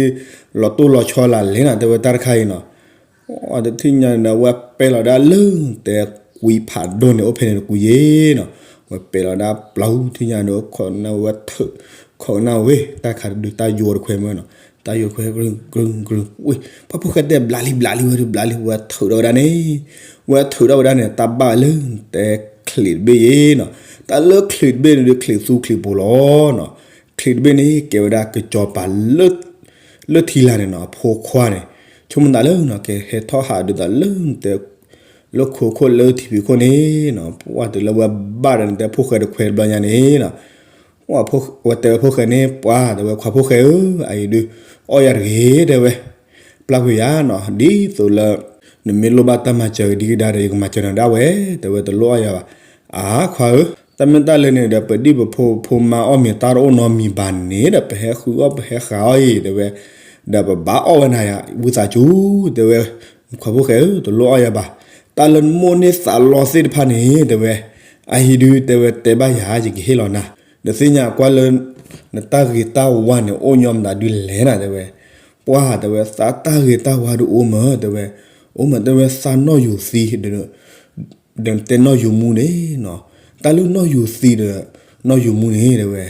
ၤတိၢ်လီၤဆီလၢ်လဲၣ်နၤ တဲဝဲတၢ်တခါအံၤနီၤ, အတထံၣ်ညါန့ၣ်ဒီး ဝဲပဲာ်လီၤဒၣ်လၢတဲကွံဖးဒိၣ်န့ၣ် အိၣ်ဖဲန့ၣ်တကွံယ့ၣ်နီၤ, ဝဲပဲာ်လီၤဒၣ်ပျီထံၣ်ညါဒီး ခိးနၢ်ဝဲထုး, ခိးနၢ်ဝဲ တၢ်ခးဒုးတၢ်ယိတခွဲမ့ၢ်နီၤ, တၢ်ယိတခွဲ ကြုၢ်ကြုၢ်ကြုၢ်, ပှၢ်ဖိၣ်ဃဲတဲဘျးလံဘျးလံဝဲဒုးဘျးလံ ဝဲထုးထီၣ်ဝဲဒၣ်န့ၣ်, ဝဲထုးထီၣ်ဝဲဒၣ်န့ၣ် တၢ်ဘၣ်ဝဲလၢတဲချံးတဘ့ၣ်ယ့ၣ်နီၤ, တၢ်လၢချံးတဘ့ၣ်န့ၣ်ဒုးချံးသူချံးပိၤလီၤနီၤ, ချံးတဘ့ၣ်န့ၣ် ကဲဝဲဒၣ်ကစီၤပၤလၢ လၢထံလာ်န့ၣ်နီၤ အဖိခွါန့ၣ်, ဆိကမိၣ်သးလၢနီၤ ကဟဲထီၣ်ဟးဒုးသးလၢနတဲ လၢခိခိၣ်လၢထံဖံးခိၣ်န့ၣ်နီၤ, ပှၢ်တုၤလၢဝဲဘၣ်ဒီးနတဲဖိၣ်ဃဲတခွဲတဘျီညါန့ၣ်နီၤ, ဝဲတဲဝဲဖိၣ်ဃဲန့ၣ် ပှၢ် တဲဝဲခွါဖိၣ်ဃဲဧၢ, အအံၤဒုး အီၣ်ယၤတဂ့ၤ တဲဝဲ, ပျၢ်ကွံာ်ယၤနီၤ, ဒ်သိးလၢ နမ့ၢ်လိၣ်ဘၣ်တၢ်မၤစၢၤကဒံကဒါဒီး ယကမၤစၢၤနၤဒၣ်ဝဲ, တဲဝဲတလိၣ်အီၣ်ယၤဘၣ်, အါခွါဧၢ, တၢ်မ့ၢ်တၢ်လၢန့ၣ်ဒီး ပဒံၣ်ပဖိဖိမါအီၣ်မ့ၤတၢ်တအိၣ်နီတမံၤဘၣ်န့ၣ်ဒီး ပဟဲဃုအီၣ်ပဟဲဃုအီၣ်အံၤ တဲဝဲ, ဒီးပဘၣ်အီၣ်ဝဲနၤယၤ ဝံသးစူၤ တဲဝဲ, ခွါဖိၣ်ဃဲဧၢ တလိၣ်အီၣ်ယၤဘၣ်, တၢ်လၢနမိၣ်န့ၢ်သးလီသ့ၣ်တဖၣ်န့ၣ် တဲဝဲ, အအံၤဒုး တဲဝဲတဲဘၣ်ယၤ ယကဟ့ၣ်လီၤနၤ, နသ့ၣ်ညါကွၢ်လၢ နတၢ်ဂ့ၤတၢ်ဝါန့ၣ် အိၣ်ညီမတၤဒုးလဲၣ်နၤ တဲဝဲ, ပှၢ် တဲဝဲ သးတၢ်ဂ့ၤတၢ်ဝါဒုးအိၣ်မး တဲဝဲ, အိၣ်မး တဲဝဲ သးနီၣ်ယူၤသံ ဒီးနတဲနီၣ်ယူၤမူန့ၣ်နီၤ, တၢ်လၢနီၣ်ယူၤသံဒီး နီၣ်ယူၤမူန့ၣ် တဲဝဲ,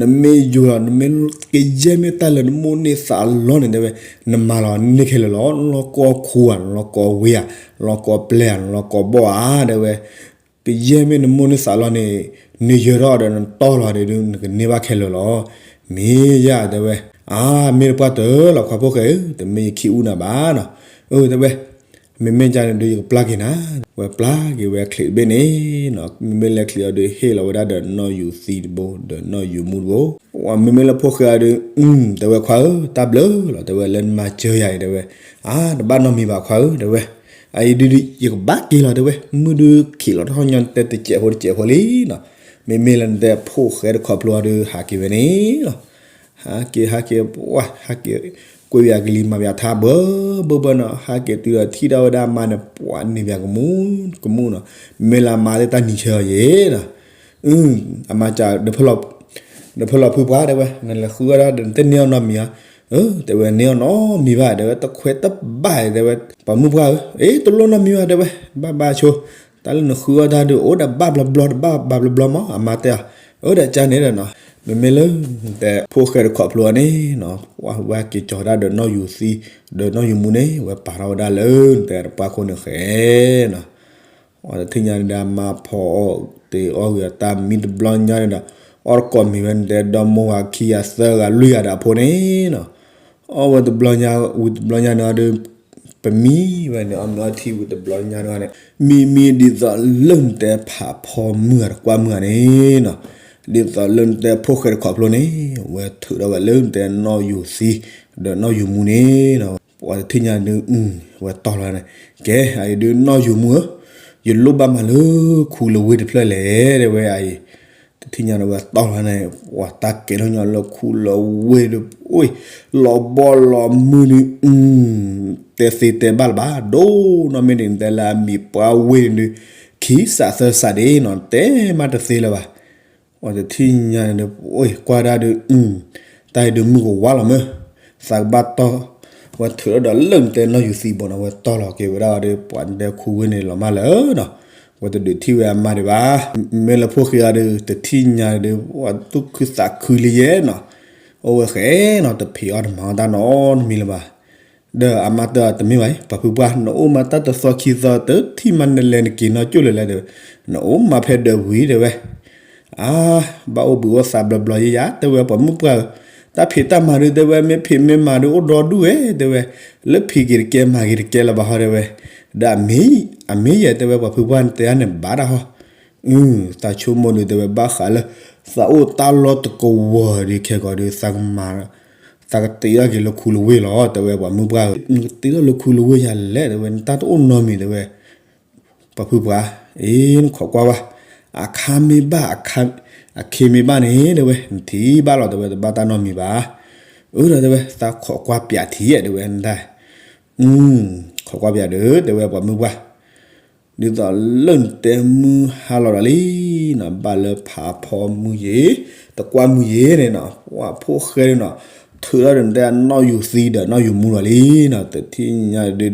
နမ့ၢ်ယိၤလီၤ နမ့ၢ်ကယဲၢ်မ့ၢ်တၢ်လၢနမိၣ်န့ၢ်သးလီန့ၣ် တဲဝဲ, နမၤလီၤန့ၢ်ခဲလၢာ်လီၤ, လီၤကီၢ်ခူဧါ လီၤကီၢ်ဝ့ၢ်ဧါ လီၤကီၢ်ပျဲၢ်ဧါ လီၤကီၢ်ဘီၣ်ဧါ တဲဝဲ, ကယဲၢ်မ့ၢ်နမိၣ်န့ၢ်သးလီန့ၣ် နယၢၤထီၣ်ဒီးနတီၢ်လီၤဒီး နကန့ၢ်ဘၣ်ခဲလၢာ်လီၤ, မ့ၢ်ယၤ တဲဝဲ, အါ မ့ၢ်တပှၢ်တၢၢ်လီၤ ခွါဖိၣ်ဃဲဧၢ, တမ့ၢ်ယခံအူနၤဘၣ်နီၤ, အၢ တဲဝဲ မ့မ့ၢ်ကန့ၣ်ဒုး ယကပျၢ်က့ၤနၤ, ဝဲပျၢ်က့ၤဝဲချံးတဘ့ၣ်န့ၣ်နီၤ, မ့မ့ၢ်လဲၤချံးအီၤဒုး ဟ့ၣ်လီၤဝဲဒၣ်ဒီးနီၣ်ယူၤသံတဘိ ဒီးနီၣ်ယူၤမူတဘိ, မ့မ့ၢ်လၢဖိၣ်ဃဲအီၤဒုး, တဲဝဲခွါဧၢ တၢ်ဘျုးလီၤ တဲဝဲ လၢနမၤစၢၤယၤအံၤ တဲဝဲ, အါ တဘၣ်နီတမံၤဘၣ်ခွါဧၢ တဲဝဲ, အအံၤဒုး ယကဘၣ်က့ၤလီၤ တဲဝဲ, မုၢ်ဒုးခံးလီၤထီၣ်ညီတဲတစဲးဖိတစဲးဖိလံနီၤ, မ့မ့ၢ်လၢနတဲဖိၣ်ဃဲတခီဖျိအီၤဒုး ဟးက့ၤဝဲန့ၣ်လီၤ ဟးက့ၤ ဟးက့ၤ ပှၢ် ဟးက့ၤ ကွံာ်ပယၤကလံၤ မၤပယၤထါဘၢဘၢဘၢနီၤ, ဟးက့ၤတုၤဒီးထံၣ်ထီၣ်ဝဲဒၣ်အမါန့ၣ် ပှၢ်န့ၢ်ပယၤကမူၣ်ကမူၣ်နီၤ, မ့ၢ်လၢအမါသ့ၣ်တၢ်နံၤဆၢအီၤယဲနီၤ, အမါစံး ဒီးဖဲလီၤဖုပှၢ် တဲဝဲ နလဲၤဃုအီၣ်တၢ်ဒီး နတန့ၢ်အီၣ်နီတမံၤဧါ, တဲဝဲန့ၢ်အီၣ်နီတမံၤဘၣ် တဲဝဲ တခွဲးတဘၣ် တဲဝဲ ပှၤမုၣ်ပှၢ်ဧၢ, အ့ တလိၣ်နီတမံၤဘၣ် တဲဝဲ ဘၣ်ဘၣ်ဆိ တၢ်လၢနဃုအီၣ်တၢ်ဒုး အိၣ်ဒီးဘၣ်ဘျီဘျီ တဘၣ်ဘၣ်ဘျီဘျီမး အမါတဲအီၤ, အၢ ဒီးကန့ၣ်ဒီးနီၤ, မ့မ့ၢ်လၢ တဲဖိၣ်ဃဲတခီဖျိအီၤန့ၣ်နီၤ, ဝဲက့ၤကၠီၤဒၣ်ဒီးနီၣ်ယူၤသံ ဒီးနီၣ်ယူၤမူန့ၣ် ဝဲပာ်ထီၣ်ဝဲဒၣ်လၢ တဲတပှၢ်ခိၣ်န့ၣ်ဃဲနီၤ အီၤတထံၣ်ညါဒုးဒီးမါဖီအီၣ်တ့ၤအီၣ်ဂ့ၤအတၢ်မံတဘျီညါန့ၣ်ဒီး အီၣ်တကိးမံၤဝဲန့ၣ် တဲဒီမိၢ်ဝၤခံဂၤသၢဂၤလွံၢ်ဂၤဒီးအဖိန့ၣ်နီၤ, အီၣ်ဝဲတဘျီညါ ဝံၤတဘျီညါန့ၣ်ဒီး ပမံဝဲန့ၣ် အီၣ်မ့ၤအီထံဝံၤတဘျီညါန့ၣ် မံမံဒ်သိးလၢနတဲဖးဖီမုၢ်ဂၤတကွၢ်မုၢ်ဂၤန့ၣ်နီၤ, ဒ်သိးလၢနတဲဖိၣ်ဃဲတခီဖျိန့ၣ် ဝဲထုးထီၣ်ဝဲလၢနတဲနီၣ်ယူၤသံ ဒီးနီၣ်ယူၤမူန့ၣ်နီၤ, ပှၤတထံၣ်ညါဒုး ဝဲတီၢ်လီၤန့ၣ်, ကဲ အအံၤဒုးနီၣ်ယူၤမူဧၢ, ယလိၣ်ဘၣ်မးလၢခူလၢဝ့ၢ်တဖျၢၣ်လဲၣ် တဲဝဲအံၤ, တထံၣ်ညါန့ၣ် ဝဲတီၢ်လီၤန့ၣ် ပှၤတၢ်ကဲထီၣ်ညီလၢခူလၢဝ့ၢ်ဒုး အိၣ် လီၤဘီလီၤမုၢ်ဒုး တဲသ့တဲဘၣ်လၢၤဘၣ် ဒိၣ်နီၢ်မ့ၢ်ဒ်နတဲလၢအမံၤပှၢ်ဝ့ၢ်န့ၣ်ဒုး ခံစးသၢစးဒ်နီၤ တဲမးတသ့လၢၤဘၣ် အီၤတထံၣ်ညါန့ၣ်ဒီး အိၣ်ကွၢ်ဒၣ်ဒုး တၢ်အံၤဒုးမုၢ်ကဝါလီၤမၢ်, သးကဘၣ်တီၢ်, ဝဲထုးထီၣ်ဒီးလၢနတဲနီၣ်ယူၤသံဘိနီၤ ဝဲတီၢ်လီၤက့ၤဝဲဒၣ်ဒီး ပှၤနတဲခူဝ့ၢ်န့ၣ်လီၤမၢ်လၢာ်နီၤ, ဝဲတဒုးထံၣ်ဝဲအမါဒံးဘၣ်, မ့ၢ်လၢဖိၣ်ဃဲအီၤဒုး တထံၣ်ညါဒုး ပှၤသူၣ်ခုသးခုလံယဲနီၤ, အိၣ်ဝဲဃဲနီၤ တဖံးအီၣ်တမၤအီၣ်တၢ်နီတမံၤလၢၤဘၣ် ဒီးအမါတဲအီၤတမ့ၢ်ဘၣ်အံၤ ပှၤဖုပှၢ် နအိၣ်မးတၢ်တသီခံသီ တထံၣ်မးနလဲၤနက့ၤနီၢ်ကၠိၣ်လၢၤလဲၣ်တဲဝဲ, နအိၣ်မးဖဲဒၢးဝံၤတဲဝဲ, အါ, ဘၣ်အိၣ်ဘှံးအိၣ်သါဘျီဘျီယဲယၤ တဲဝဲပှၤမုၣ်ပှၢ်ဧၢ, တၢ်ဖံးတၢ်မၤဒုးတဲဝဲ မ့ၢ်ဖံးမ့ၢ်မၤဒုးအိၣ်ဒီဒူၣ်ဝဲတဲဝဲ, လၢဖံးက့ၤတကဲမၤက့ၤတကဲလၢၤဘၣ်ဟီတဲဝဲ, ဒီးအမ့ၢ်ယဲတဲဝဲပှၤဖုပှၢ်နတဲအါန့ၣ်ဘၣ်တၢ်ဟီ သးဆိကမိၣ်ဒုးတဲဝဲဘၣ်ဃးလၢ သးအိၣ်တၢ်လီၢ်တကဝီၤဒုးခဲကိာ်ဒုး သးကမၤ သးကတ့ထီၣ်က့ၤလၢခူလၢဝ့ၢ်လီၤ တဲဝဲပှၤမုၣ်ပှၢ်ဧၢ, နကတ့ထီၣ်လၢခူလၢဝ့ၢ်ယၤလဲၣ်တဲဝဲ နတၢ်တအိၣ်နီတမံၤတဲဝဲ, ပှၤဖုပှၢ်, အ့ နခိးကွၢ်ဝဲ, အခါမ့ၢ်ဘၣ်, အခ့မ့ၢ်ဘၣ်န့ၣ်တဲဝဲ နထံၣ်ဘၣ်လီၤတဲဝဲ တဘၣ်တၢ်နီတမံၤဘၣ်, အၢဒီးတဲဝဲ သးခိးကွၢ်ပၠးထံၣ်ယဲၢ်တဲဝဲ နတၢ် ခိးကွၢ်ပၠးဒီး တဲဝဲပှၤမုၣ်ပှၢ်, ဒ်သိးလၢနတဲမုၢ်ဟါလီၤဒီးလံနီၤ, ဘၣ်လၢဖးဖီမုၢ်ယ့ၤ, တကွၢ်မုၢ်ယ့ၤန့ၣ်နီၤ, ပှၤဖိၣ်ဃဲန့ၣ်နီၤ, ထုးထီၣ်ဒီးနတဲနီၣ်ယူၤသံဒီးနီၣ်ယူၤမူလီၤလံနီၤ, တထံၣ်ညါဒုး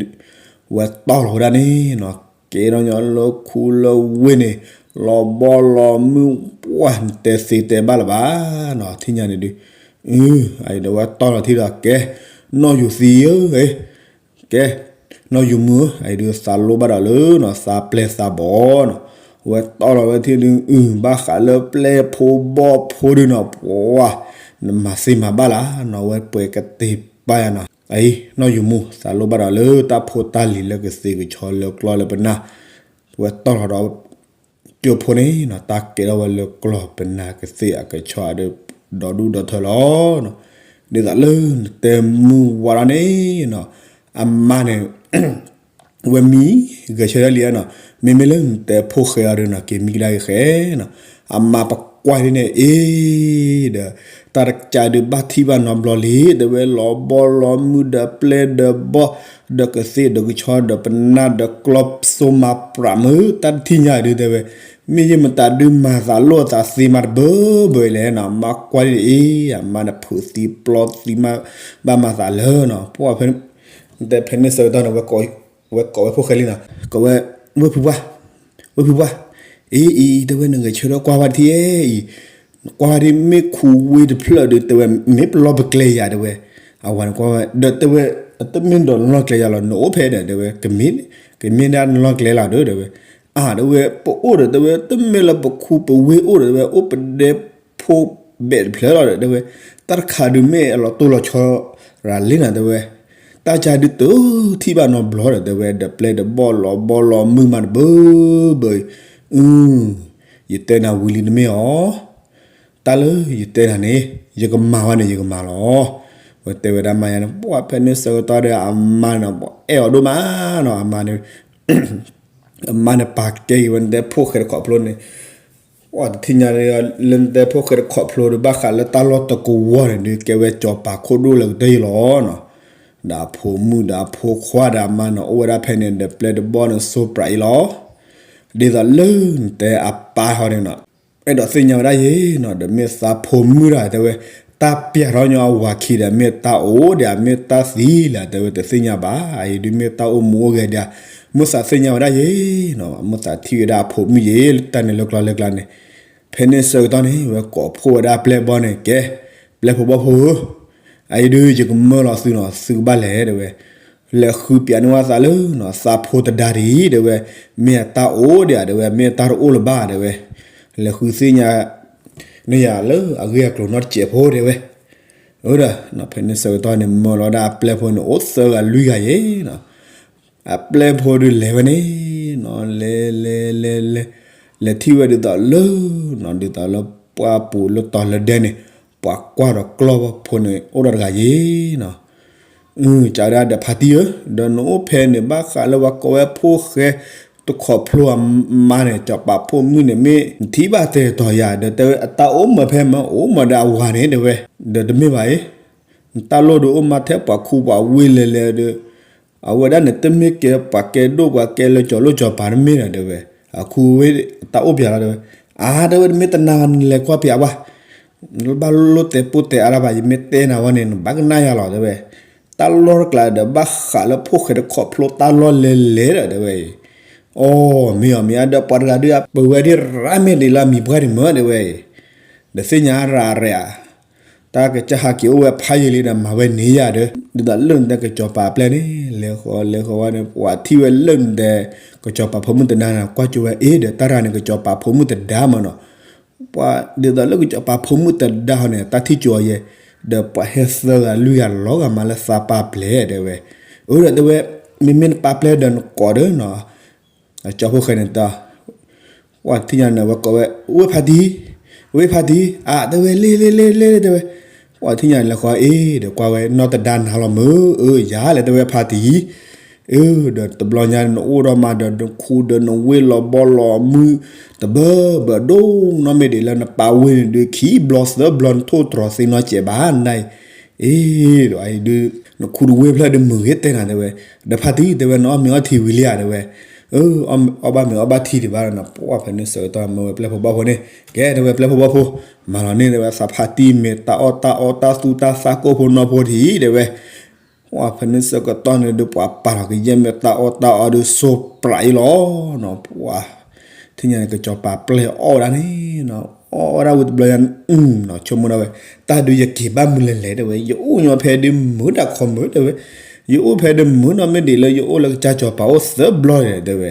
ဝဲတီၢ်လီၤဝဲဒၣ်န့ၣ်နီၤ, ကဲထီၣ်ညီလၢခူလၢဝ့ၢ်န့ၣ်, လီၤဘီလီၤမုၢ်ပှၢ် နတဲသ့တဲဘၣ်လၢၤဘၣ်နီၤ, ထံၣ်ညါန့ၣ်ဒုး, အံၤဒီးဝဲတီၢ်လီၤထံဒီးကဲ, နီၢ်ယူၤသံဧၢ, ကဲ, နီၢ်ယူၤမုၣ်ဧၢ, အံၤဒုးသးလိၣ်ဘၣ်ဒီးလၢနီၤ သးပျဲၢ်သးဘီၣ်နီၤ, ဝဲတီၢ်လီၤဝဲထံဒုး အုၣ်ဘၣ်ဃးလၢပျဲၢ်ဖိဘီၣ်ဖိဒုးနီၤ, ပှၤ, နမၤသ့မၤဘၣ်လၢ်နီၤ, ဝဲပှဲၤကသ့ပာ်ယၤနီၤ, အံၤ နီၢ်ယူၤမုၣ် သးလိၣ်ဘၣ်ဒီးလၢတၢ်ဖိတၢ်လံၤလၢကသ့ၣ်ကဆီလၢကျီလၢပနၢ်, ဝဲတီၢ်လီၤဒီး ကၠိဖိန့ၣ်နီၤ, တၢ်ကဲထီၣ်ဝဲလၢကျီၢ်ပနၢ်ကသ့ၣ်အကဆီဒီး ဒီဒူၣ်ဒီထၢလီၤ. ဒ်သိးလၢနတဲမုၢ်ဝါထီၣ်န့ၣ်နီၤ, အမါန့ၣ် ဝဲမံဂဲၤဆၢထၢၣ်လံနီၤ, မ့မ့ၢ်လၢနတဲဖိၣ်ဃဲအီၤဒီးနီၤ က့ၤမံကဒါက့ၤဃဲနီၤ, အမါပကွၢ်ဒ်န့ၣ်အ့ၣ်ဒီး တၢ်တကးဒုးဘၣ်ထံၣ်ဘၣ်နီတဘျီလံ, တဲဝဲလီၤဘီလီၤမုၢ်ဒီးပျဲၢ်ဒီးဘီၣ် ဒီးကသ့ၣ်ဒီးကဆီဒီးပနၢ်ဒီးကျီၢ်စိမၤပြးမုၢ် တၢ်တထံၣ်ညါဒုးတဲဝဲ, မ့ၢ်ယမတၤဒုးမၤသးလိၣ်အသးသ့မးတဘၢဘၢအံၤလဲၣ်နီၤ, မါကွၢ်ဒ်န့ၣ်အ့ၣ် အမါန့ၣ်ဖုးသံပျီသံမး ဘၣ်မၤသးလၢနီၤ, ပှၤဖဲ တဲဖဲန့ၣ်ဆၢကတီၢ်န့ၣ် ဝဲကိးဝဲဖိၣ်ဃဲလံနီၤ, ကိးဝဲ, ဝ့ၢ်ဖုပှၢ်, ဝ့ၢ်ဖုပှၢ်, အ့ၣ်အံၤ တဲဝဲနဂဲၤဆၢထၢၣ်ကွၢ်ဝဲတထံၣ်အံၤ, နကွၢ်ဝဲဒ်မ့ၢ်ခူဝ့ၢ်တဖျၢၣ်ဒီး တဲဝဲမ့ၢ်ပလီၢ်ပကျဲယၤတဲဝဲ, အဝၤန့ၣ်ကွၢ်ဝဲ ဒီးတဲဝဲ, တမ့ၢ်ဒီးလီၢ်ကျဲယၤလီၤ နအိၣ်ဖဲဒီး တဲဝဲ, ကမ့ၢ်ဒၣ်နလီၢ်ကျဲလီၤဒီး တဲဝဲ, အါ တဲဝဲ ပအိၣ်ဒီး တဲဝဲ တမ့ၢ်လၢပခူပဝ့ၢ်အိၣ်ဒီး တဲဝဲ အိၣ်ပဒဲဖိဘဲးတဖျၢၣ်လီၤဒီး တဲဝဲ, တၢ်တခါဒုးမ့ၢ်အလီၤတိၢ်လီၤဆီရၤလံနီၤ တဲဝဲ, တၢ်ကါဒုးတထံၣ်ဘၣ်နီတဘျီဒီး တဲဝဲ ဒီးပျဲၢ်ဒီးဘီၣ်လီၤဘီလီၤမုၢ်မးတဘၢဘၢအံၤ, အု ယတဲနၤဝံၤလံတမ့ၢ်အီၤ, တၢ်လၢယတဲနၤန့ၣ် ယကမၤဝဲန့ၣ် ယကမၤလီၤ. ဝဲတဲဝဲဒၣ်မါယါန့ၣ် ပှၤဖဲန့ၣ်ဆၢကတီၢ်ဒီးအမါန့ၣ် အဲၣ်အီၤဒိၣ်မးနီၤ အမါန့ၣ် အမါန့ၣ်ပာ်ကဲက့ၤဝဲနတဲဖိၣ်ဃဲတခီဖျိန့ၣ်, ပှၤတထံၣ်ညါလၢနတဲဖိၣ်ဃဲတခီဖျိဒီး ဘၣ်ဃးလၢတၢ်လီၢ်တကဝီၤန့ၣ်ဒုး ကဲဝဲစီၤပၤခိၣ်ဒိၣ်လၢကတၢၢ်အံၤလီၤနီၤ, ဒီးအဖိမုၣ်ဒီးအဖိခွါဒီးအမါန့ၣ် အိၣ်ဝဲဒၣ်ဖဲန့ၣ် ဒီးပျဲၢ်ဒီးဘီၣ်န့ၣ် စိပြးအံၤလီၤ. ဒ်သိးလၢနတဲအပၢ်ဟီန့ၣ်နီၤ အဲၣ်ဒိးသ့ၣ်ညါဝဲဒၣ်ယဲနီၤ ဒီးမ့ၢ်သးဖိမုၣ်တၢ်တဲဝဲ, တၢ်ပျဲထီၣ်ညီအဝၤခံဒီး မ့ၢ်တၢ်အိၣ်ဒီး မ့ၢ်တၢ်သံလၢတဲဝဲ တသ့ၣ်ညါဘၣ်. အအံၤဒုးမ့ၢ်တၢ်အိၣ်မူအိၣ်ဂဲၤဒၣ်, မ့ၢ်သးသ့ၣ်ညါဝဲဒၣ်ယဲနီၤ မ့ၢ်သးထံၣ်ဝဲဒၣ်အဖိမုၣ်ယဲ တၢ်န့ၣ်လၢကျီလၢကျါန့ၣ်, ဖဲန့ၣ်ဆၢကတီၢ်န့ၣ် ဝဲကိးဖှိၣ်ဝဲဒၣ်ပျဲၢ်ဘီၣ်န့ၣ် ကဲ, ပျဲၢ်ဖိဘီၣ်ဖိဧၢ, အအံၤဒုးယကမၢလီၤသုနီၤ သုကဘၣ်လဲၤတဲဝဲ လဲၤဃုပျးန့ၢ်ဝဲသးလၢနီၤ သးဖိတဒါဒ်အံၤ တဲဝဲ, မ့ၢ်အတၢ်အိၣ်ဒံးဧါ တဲဝဲ, မ့ၢ်အတၢ်တအိၣ်လၢၤဘၣ် တဲဝဲ, လဲၤဃုသ့ၣ်ညါန့ၢ်ယၤလၢအဂ့ၢ်အကျိၤနီတစဲးဖိ တဲဝဲ, အဒီး ဖဲန့ၣ်ဆၢကတီၢ်န့ၣ် မၢလီၤဒၣ်အပျဲၢ်ဖိန့ၣ် အိၣ်သၢဂၤလွံၢ်ဂၤယဲနီၤ အပျဲၢ်ဖိဒုးလဲၤဝဲန့ၣ်နီၤ လဲၤ လဲၤ လဲၤ လဲၤ လဲၤထံၣ်ဝဲဒ်သိးလၢနီၤ ဒ်သိးလၢပှၢ်ပူၤလၢတီၤလၢဒဲန့ၣ် ပှၤကွၢ်ဒီးကျီၢ်ဖိန့ၣ် အိၣ်ဒီးတဂၤယဲနီၤ ကဒၣ်ဒီးဖါတံၢ်ဧၢ, ဒီးနအိၣ်ဖဲန့ၣ် ဘၣ်ဃးလၢပှၤကိးဝဲဖိၣ်ဃဲတခီဖျိအမါန့ၣ် စီၤပၤဖိမုၣ်န့ၣ် မ့ၢ်နထံၣ်ဘၣ်တဲတီၤယၤ ဒီးတဲဝဲအတၢ်အိၣ်မၢဖဲမၢအိၣ်မၢဒီးအဝၤန့ၣ် တဲဝဲ, ဒီးတမ့ၢ်ဘၣ်အံၤ, နတၢ်လိၣ်ဒီးအိၣ်မၢထဲပှၤခူပှၤဝ့ၢ်လဲၤလဲၤဒီး အဝဲဒၣ်န့ၣ်တမ့ၢ်ကဲပှၤကဲဒိၣ်ပှၤကဲလၢစီၤလိၣ်စီၤပၤတမ့ၢ်ဒီး တဲဝဲ, အခူဝ့ၢ်တၢ်အိၣ်ပျဲလီၤ တဲဝဲ, အါ တဲဝဲ တမ့ၢ်တနာ်နလဲၤကွၢ်ပျးဘၣ် ဘၣ်လိၣ်တဲပိၢ်တဲအါတၢ်ဘၣ် ယမ့ၢ်တဲနၤဝဲန့ၣ် နဘၣ်ကနၣ်ယၤလီၤ တဲဝဲ, တၢ်လီၢ်တကျါဒီး ဘၣ်ဃးလၢဖိၣ်ဃဲတခီဖျိတၢ်လီၢ်လဲၤလဲၤဒီး တဲဝဲအံၤ, အိ မ့ၢ်အီၤမ့ၢ်အါဒီးပှၤတဂၤဒုး အပၢၤဝဲဒ်ရၣ်မ့ၢ်ဒ်လၢအမံၤပှၢ်ဒံးမၢ တဲဝဲအံၤ, ဒီးသ့ၣ်ညါရၤရဲၣ်ဧါ တၢ်ကစၢ်ဟးက့ၤအိၣ်ဝဲဖးယံာ်လံဒီးမၤဝဲန့ၢ်ယၤဒီး ဒ်သိးလၢနတဲကစီၤပၤပျဲၢ်န့ၣ် လဲၤဃီလဲၤဃီဝဲန့ၣ် ပှၤထံၣ်ဝဲလၢနတဲ ကစီၤပၤဖိမုၣ်တဒါန့ၣ် ကွၢ်ကၠိဝဲအ့ၣ်ဒီးတၢ်ရၤန့ၣ် ကစီၤပၤဖိမုၣ်တဒါမၢနီၤ, ပှၤဒ်သိးလၢကစီၤပၤဖိမုၣ်တဒါဟီန့ၣ် တၢ်ထံၣ်ကၠိအီၤယဲ, ဒီးပှၤဟဲသၢဂၤလွံၢ်ဂၤလီၤဂာ်မးလၢသးပာ်ပျဲၢ်တဲဝဲ, အဒီးတဲဝဲ, မ့မ့ၢ်နပာ်ပျဲၢ်ဒီးနကိးဒီးနီၤ ကၠီဖိၣ်ဃဲန့ၣ်တၢ်, ပှၤထံၣ်ညါန့ၣ် ဝဲကိးဝဲ ဝ့ၢ်ဖါတံၢ်, ဝ့ၢ်ဖါတံၢ်, အါ တဲဝဲ လ့လ့လ့လ့ တဲဝဲ, ပှၤထံၣ်ညါန့ၣ် လဲၤဃီအ့ၣ်ဒီးကွၢ်ဝဲ နီၢ်တဒါနၤလီၤမုၢ်, အၢ ယၤလဲၣ် တဲဝဲဖါတံၢ်, အၢ ဒီးတဘျီညါနအိၣ်ဒီးမးဒီးနခူဒီးနဝ့ၢ်လီၤဘီလီၤမုၢ် တဘၢဘၢဒိၣ်နီၢ်မ့ၢ်ဒ်လၢနပာ်ဝ့ၢ်န့ၣ်ဒုး ခံဘျီသၢဘျီနထိၣ်တြီၤသ့နီၢ်စဲးဘၣ် နၤအံၤ အ့ၣ် ဒီးအံၤဒုး နခူတဝ့ၢ်ဖျၢၣ်ဒုးမုၢ်ဂ့ၤတဲနၤတဲဝဲ, ဒီးဖါတံၢ်တဲဝဲ နအီၣ်မ့ၤအီထံဝံၤလံဧါတဲဝဲ, အၢ အီၣ်ဘၣ်မ့ၤအီဘၣ်ထံဒံးဘၣ်ဒီးနပှၢ်ဖဲန့ၣ်ဆၢကတီၢ် မၢဝဲပျဲၢ်ဖိဘီၣ်ဖိန့ၣ် ကဲတဲဝဲပျဲၢ်ဖိဘီၣ်ဖိ, မၤလီၤန့ၢ်တဲဝဲသးဖါတံၢ်မ့ၤတၢ်အီၣ်တၢ်အီတၢ်သူတၢ်သၣ်ကိၣ်ဖိနီၢ်ဖိထံးတဲဝဲ, ပှၤဖဲန့ၣ်ဆၢကတီၢ်န့ၣ်ဒီး ပှၤပာ်ထီၣ်ကယဲၢ်မ့ၢ်တၢ်အီၣ်တၢ်အီဒီး စိပြးအံၤလီၤနီၤ. ပှၤ ထံၣ်ညါန့ၣ် ကစီၤပၤပျဲၢ်အီၣ်ဝဲဒၣ်န့ၣ်နီၤ, အီၣ်ဝဲဒၣ်ဝံၤတဘျီညါ အု နီၤ ဆိကမိၣ်ဒၣ်ဝဲ, တၢ်ဒုးယက့ၤဘၣ်မုာ်လဲၣ်လဲၣ် တဲဝဲ, ယအိၣ်ညီဖဲဒုးမုာ်တၢ်ခီမုာ် တဲဝဲ, ယအိၣ်ဖဲဒုးမုာ်နီၤ မ့ၢ်ဒ်လၢယအိၣ်လၢကစၢ်စီၤပၤအိၣ်သၢဘျီန့ၣ် တဲဝဲ.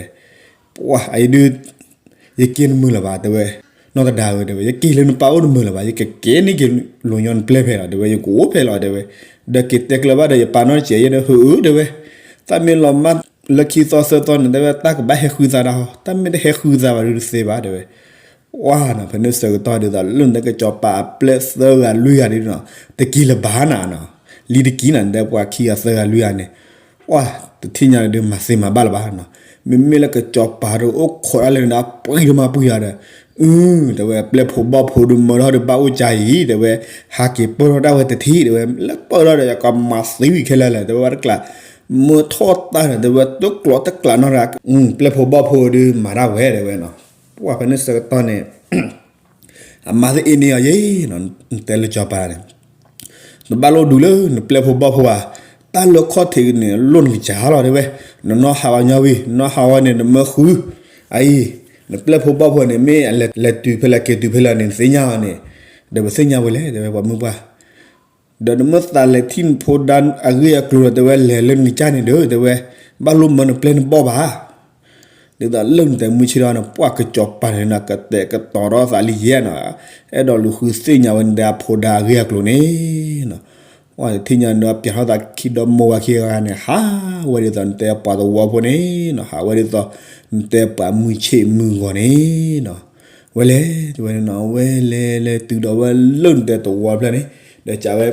ပှၤအံၤဒုး ယက့ၤတမုာ်လၢၤဘၣ် တဲဝဲ, နီၢ်သဒါဧၢ တဲဝဲ, ယက့ၤလၢနပၢ်အိၣ်တမုာ်လၢၤဘၣ်, ယကက့ၤန့ၢ်က့ၤလိာ်ညီနပျဲၢ်ဖဲလီၤ တဲဝဲ, ယကအိၣ်ဖဲလီၤ တဲဝဲ, ဒီးက့ၤတဲကျၢၤဘၣ်ဒီးယပၢ်နီတစဲးယဲဒီး ဟုဧၢ တဲဝဲ, တၢ်မ့ၢ်လီၤမၢ်လၢခံသီသၢသီန့ၣ် တဲဝဲ တၢ်ကဘၣ်ဟဲဃုသးတၢ်ဟီ, တၢ်မ့ၢ်တဟဲဃုသးဘၣ်ဒုးတသ့ဘၣ် တဲဝဲ. ပှၤနီၤ ဖဲန့ၣ်ဆၢကတီၢ်ဒ်သိး လၢနတဲကစီၤပၤအပျဲၢ်သၢဂၤလွံၢ်ဂၤဒ်နီၤ, တက့ၤလၢၤဘၣ်နၤနီၤ, လံတက့ၤနၤ နတဲပှၤခံဂၤသၢဂၤလွံၢ်ဂၤန့ၣ် ပှၤတထံၣ်ညါဒုးမၤသ့မၤဘၣ်လၢၤဘၣ်နီၤ. မ့မ့ၢ်လၢကစီၤပၤဒီးအိၣ်ခိးတၢ်လၢနဒါပှံၤဒိၣ်မးပှံၤဂၤဒီး, အု တဲဝဲ ပျဲၢ်ဖိဘီၣ်ဖိဒုးမၢထီၣ်ဒုးဘၣ်အိၣ်ကါအံၤ တဲဝဲ, ဟးက့ၤပၢၢ်ထီၣ်ဒၣ်ဝဲတထံၣ် တဲဝဲ, လၢပၢၢ်ထီၣ်ဒီး ယကမၤသံဝံၤခဲလၢာ်လဲၣ် တဲဝဲ ဘၣ်တကျး, မၢထီၣ်တၢ်ဒီး တဲဝဲ တကျိးတကျးနီတဂၤ, ပျဲၢ်ဖိဘီၣ်ဖိဒုးမၤတၢ်ဝဲ တဲဝဲနီၤ. ပှၤဖဲန့ၣ်ဆၢကတီၢ်န့ၣ် အမၤသ့အ့န့ၢ်အီၤယဲနီၤ, နတဲလၢစီၤပၤန့ၣ် နဘၣ်လိၣ်ဒုးလၢနပျဲၢ်ဖိဘီၣ်ဖိဘၣ်, တၢ်လၢခီၣ်ထံးန့ၣ် လိၣ်နကစၢ်လီၤ တဲဝဲ, နနီၢ်ဟးဂီၤညီဝံၤ နနီၢ်ဟးဂီၤန့ၣ် နမၢဃု, အအံၤ နပျဲၢ်ဖိဘီၣ်ဖိန့ၣ် မ့ၢ်အလဲၤတုၤဖဲလဲၣ်က့ၤတုၤဖဲလဲၣ်န့ၣ် နသ့ၣ်ညါအီၤန့ၣ်, ဒီးပသ့ၣ်ညါဝဲလဲၣ် တဲဝဲ ပှၤမုၢ်ပှၢ် ဒီးနမ့ၢ်သးလဲၤထံၣ်နဖိဒါအဂ့ၢ်အကျိၤဒီး တဲဝဲ လဲၤလၢနကစၢ်န့ၣ်ဒီး တဲဝဲ, ဘၣ်လိၣ်မၢနပျဲၢ်နဘီၣ်ဘၣ်. ဒ်သိးလၢနတဲမုၢ်ဆ့ၣ်ဒီးန့ၣ် ပှၤကစီၤပၤန့ၣ်နီၤ ကတဲာ်ကတီၤထီၣ်သးလံယဲနီၤ, အဲၣ်ဒိးလူၤဃုသ့ၣ်ညါဝဲနတဲအဖိဒါအဂ့ၢ်အကျိၤန့ၣ်နီၤ. ပှၤတထံၣ်ညါဒီးပျးထီၣ်သးခံဒီးမိၢ်ဝၤခံဂၤန့ၣ် ဟးဝဲဒ်သိးနတဲပှၤသဝီဖိန့ၣ်နီၤ, ဟးဝဲဒ်သိး နတဲပှၤမုၢ်ဆ့ၣ်မုၢ်ဂီၤန့ၣ်နီၤ. ဝဲလဲၤ တဲဝဲန့ၣ်နီၤ, ဝဲလဲၤလဲၤတုၤဒီးဝဲလၢနတဲသဝီဖျၢၣ်န့ၣ်, ဒီးကးဝဲ,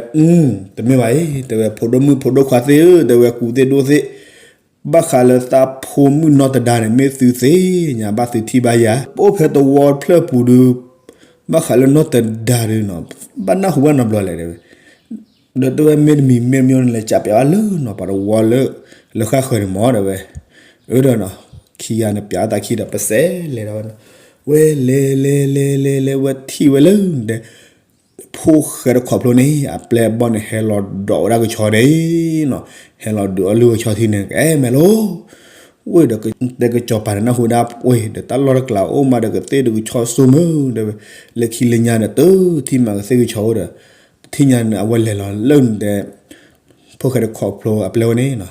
တမ့ၢ်ဘၣ်အံၤ တဲဝဲ ဖိဒိၣ်မုၣ်ဖိဒိၣ်ခွါသ့ၣ်ဧၢ တဲဝဲ ကူၣ်သ့ၣ်ဒိၣ်သ့ၣ်, ဘၣ်ဃးလၢသးဖိမုၣ်နီၢ်သဒါန့ၣ် မ့ၢ်သုသ့ၣ်ညါဘၣ်သုထံၣ်ဘၣ်ယၤ, ပအိၣ်ဖဲသဝီဖျၢၣ်ပူၤဒီး ဘၣ်ဃးလၢနီၢ်သဒါဒီးနီၤ, ဘၣ်နၢ်ဟူဘၣ်နီတဘျီလဲၣ် တဲဝဲ. ဒီးတဲဝဲမ့ၢ်တမံၤမ့ၢ်တမံၤန့ၣ် လဲၤကးပျးဘၣ်လၢနီၤ ပှၤသဝီလၢ လၢဃၣ်ဃၢၤန့ၣ်မ့ၢ် တဲဝဲ. အၢဒီးနီၤ ခံဂၤန့ၣ်ပျးအသးခံဒီး ပစဲးလဲၤဒီးဝဲနီၤ, ဝဲလဲၤလဲၤလဲၤလဲၤလဲၤ ဝဲထံၣ်ဝဲလၢနတဲ ဖိၣ်ဃဲတခီဖျိန့ၣ် အပျဲၢ်အဘီၣ်န့ၣ် ဟဲလီၤဒိးဝဲဒၣ်ကဆီန့ၣ်နီၤ, ဟဲလီၤဒုးအီၣ်လုၢ်အီၣ်ဆီထံန့ၣ် ကအဲၣ်မဲာ်လီၤ. ဝဲဒီးတဲကစီၤပၤန့ၣ် နၢ်ဟူဒၣ်ပှဲၤဒီး တၢ်လီၢ်တကျးအိၣ်မးဒီး ကသ့ၣ်ဒုးကဆီစိမုၢ် တဲဝဲ, လၢခံလၢညါန့ၣ် တထံၣ်မးကသ့ၣ်ကဆီအိၣ်ဒီး တထံၣ်ညါန့ၣ် အဝဲလဲၤလီၤလၢနတဲ ဖိၣ်ဃဲတခီဖျိအပျဲၢ်ဝဲန့ၣ်နီၤ.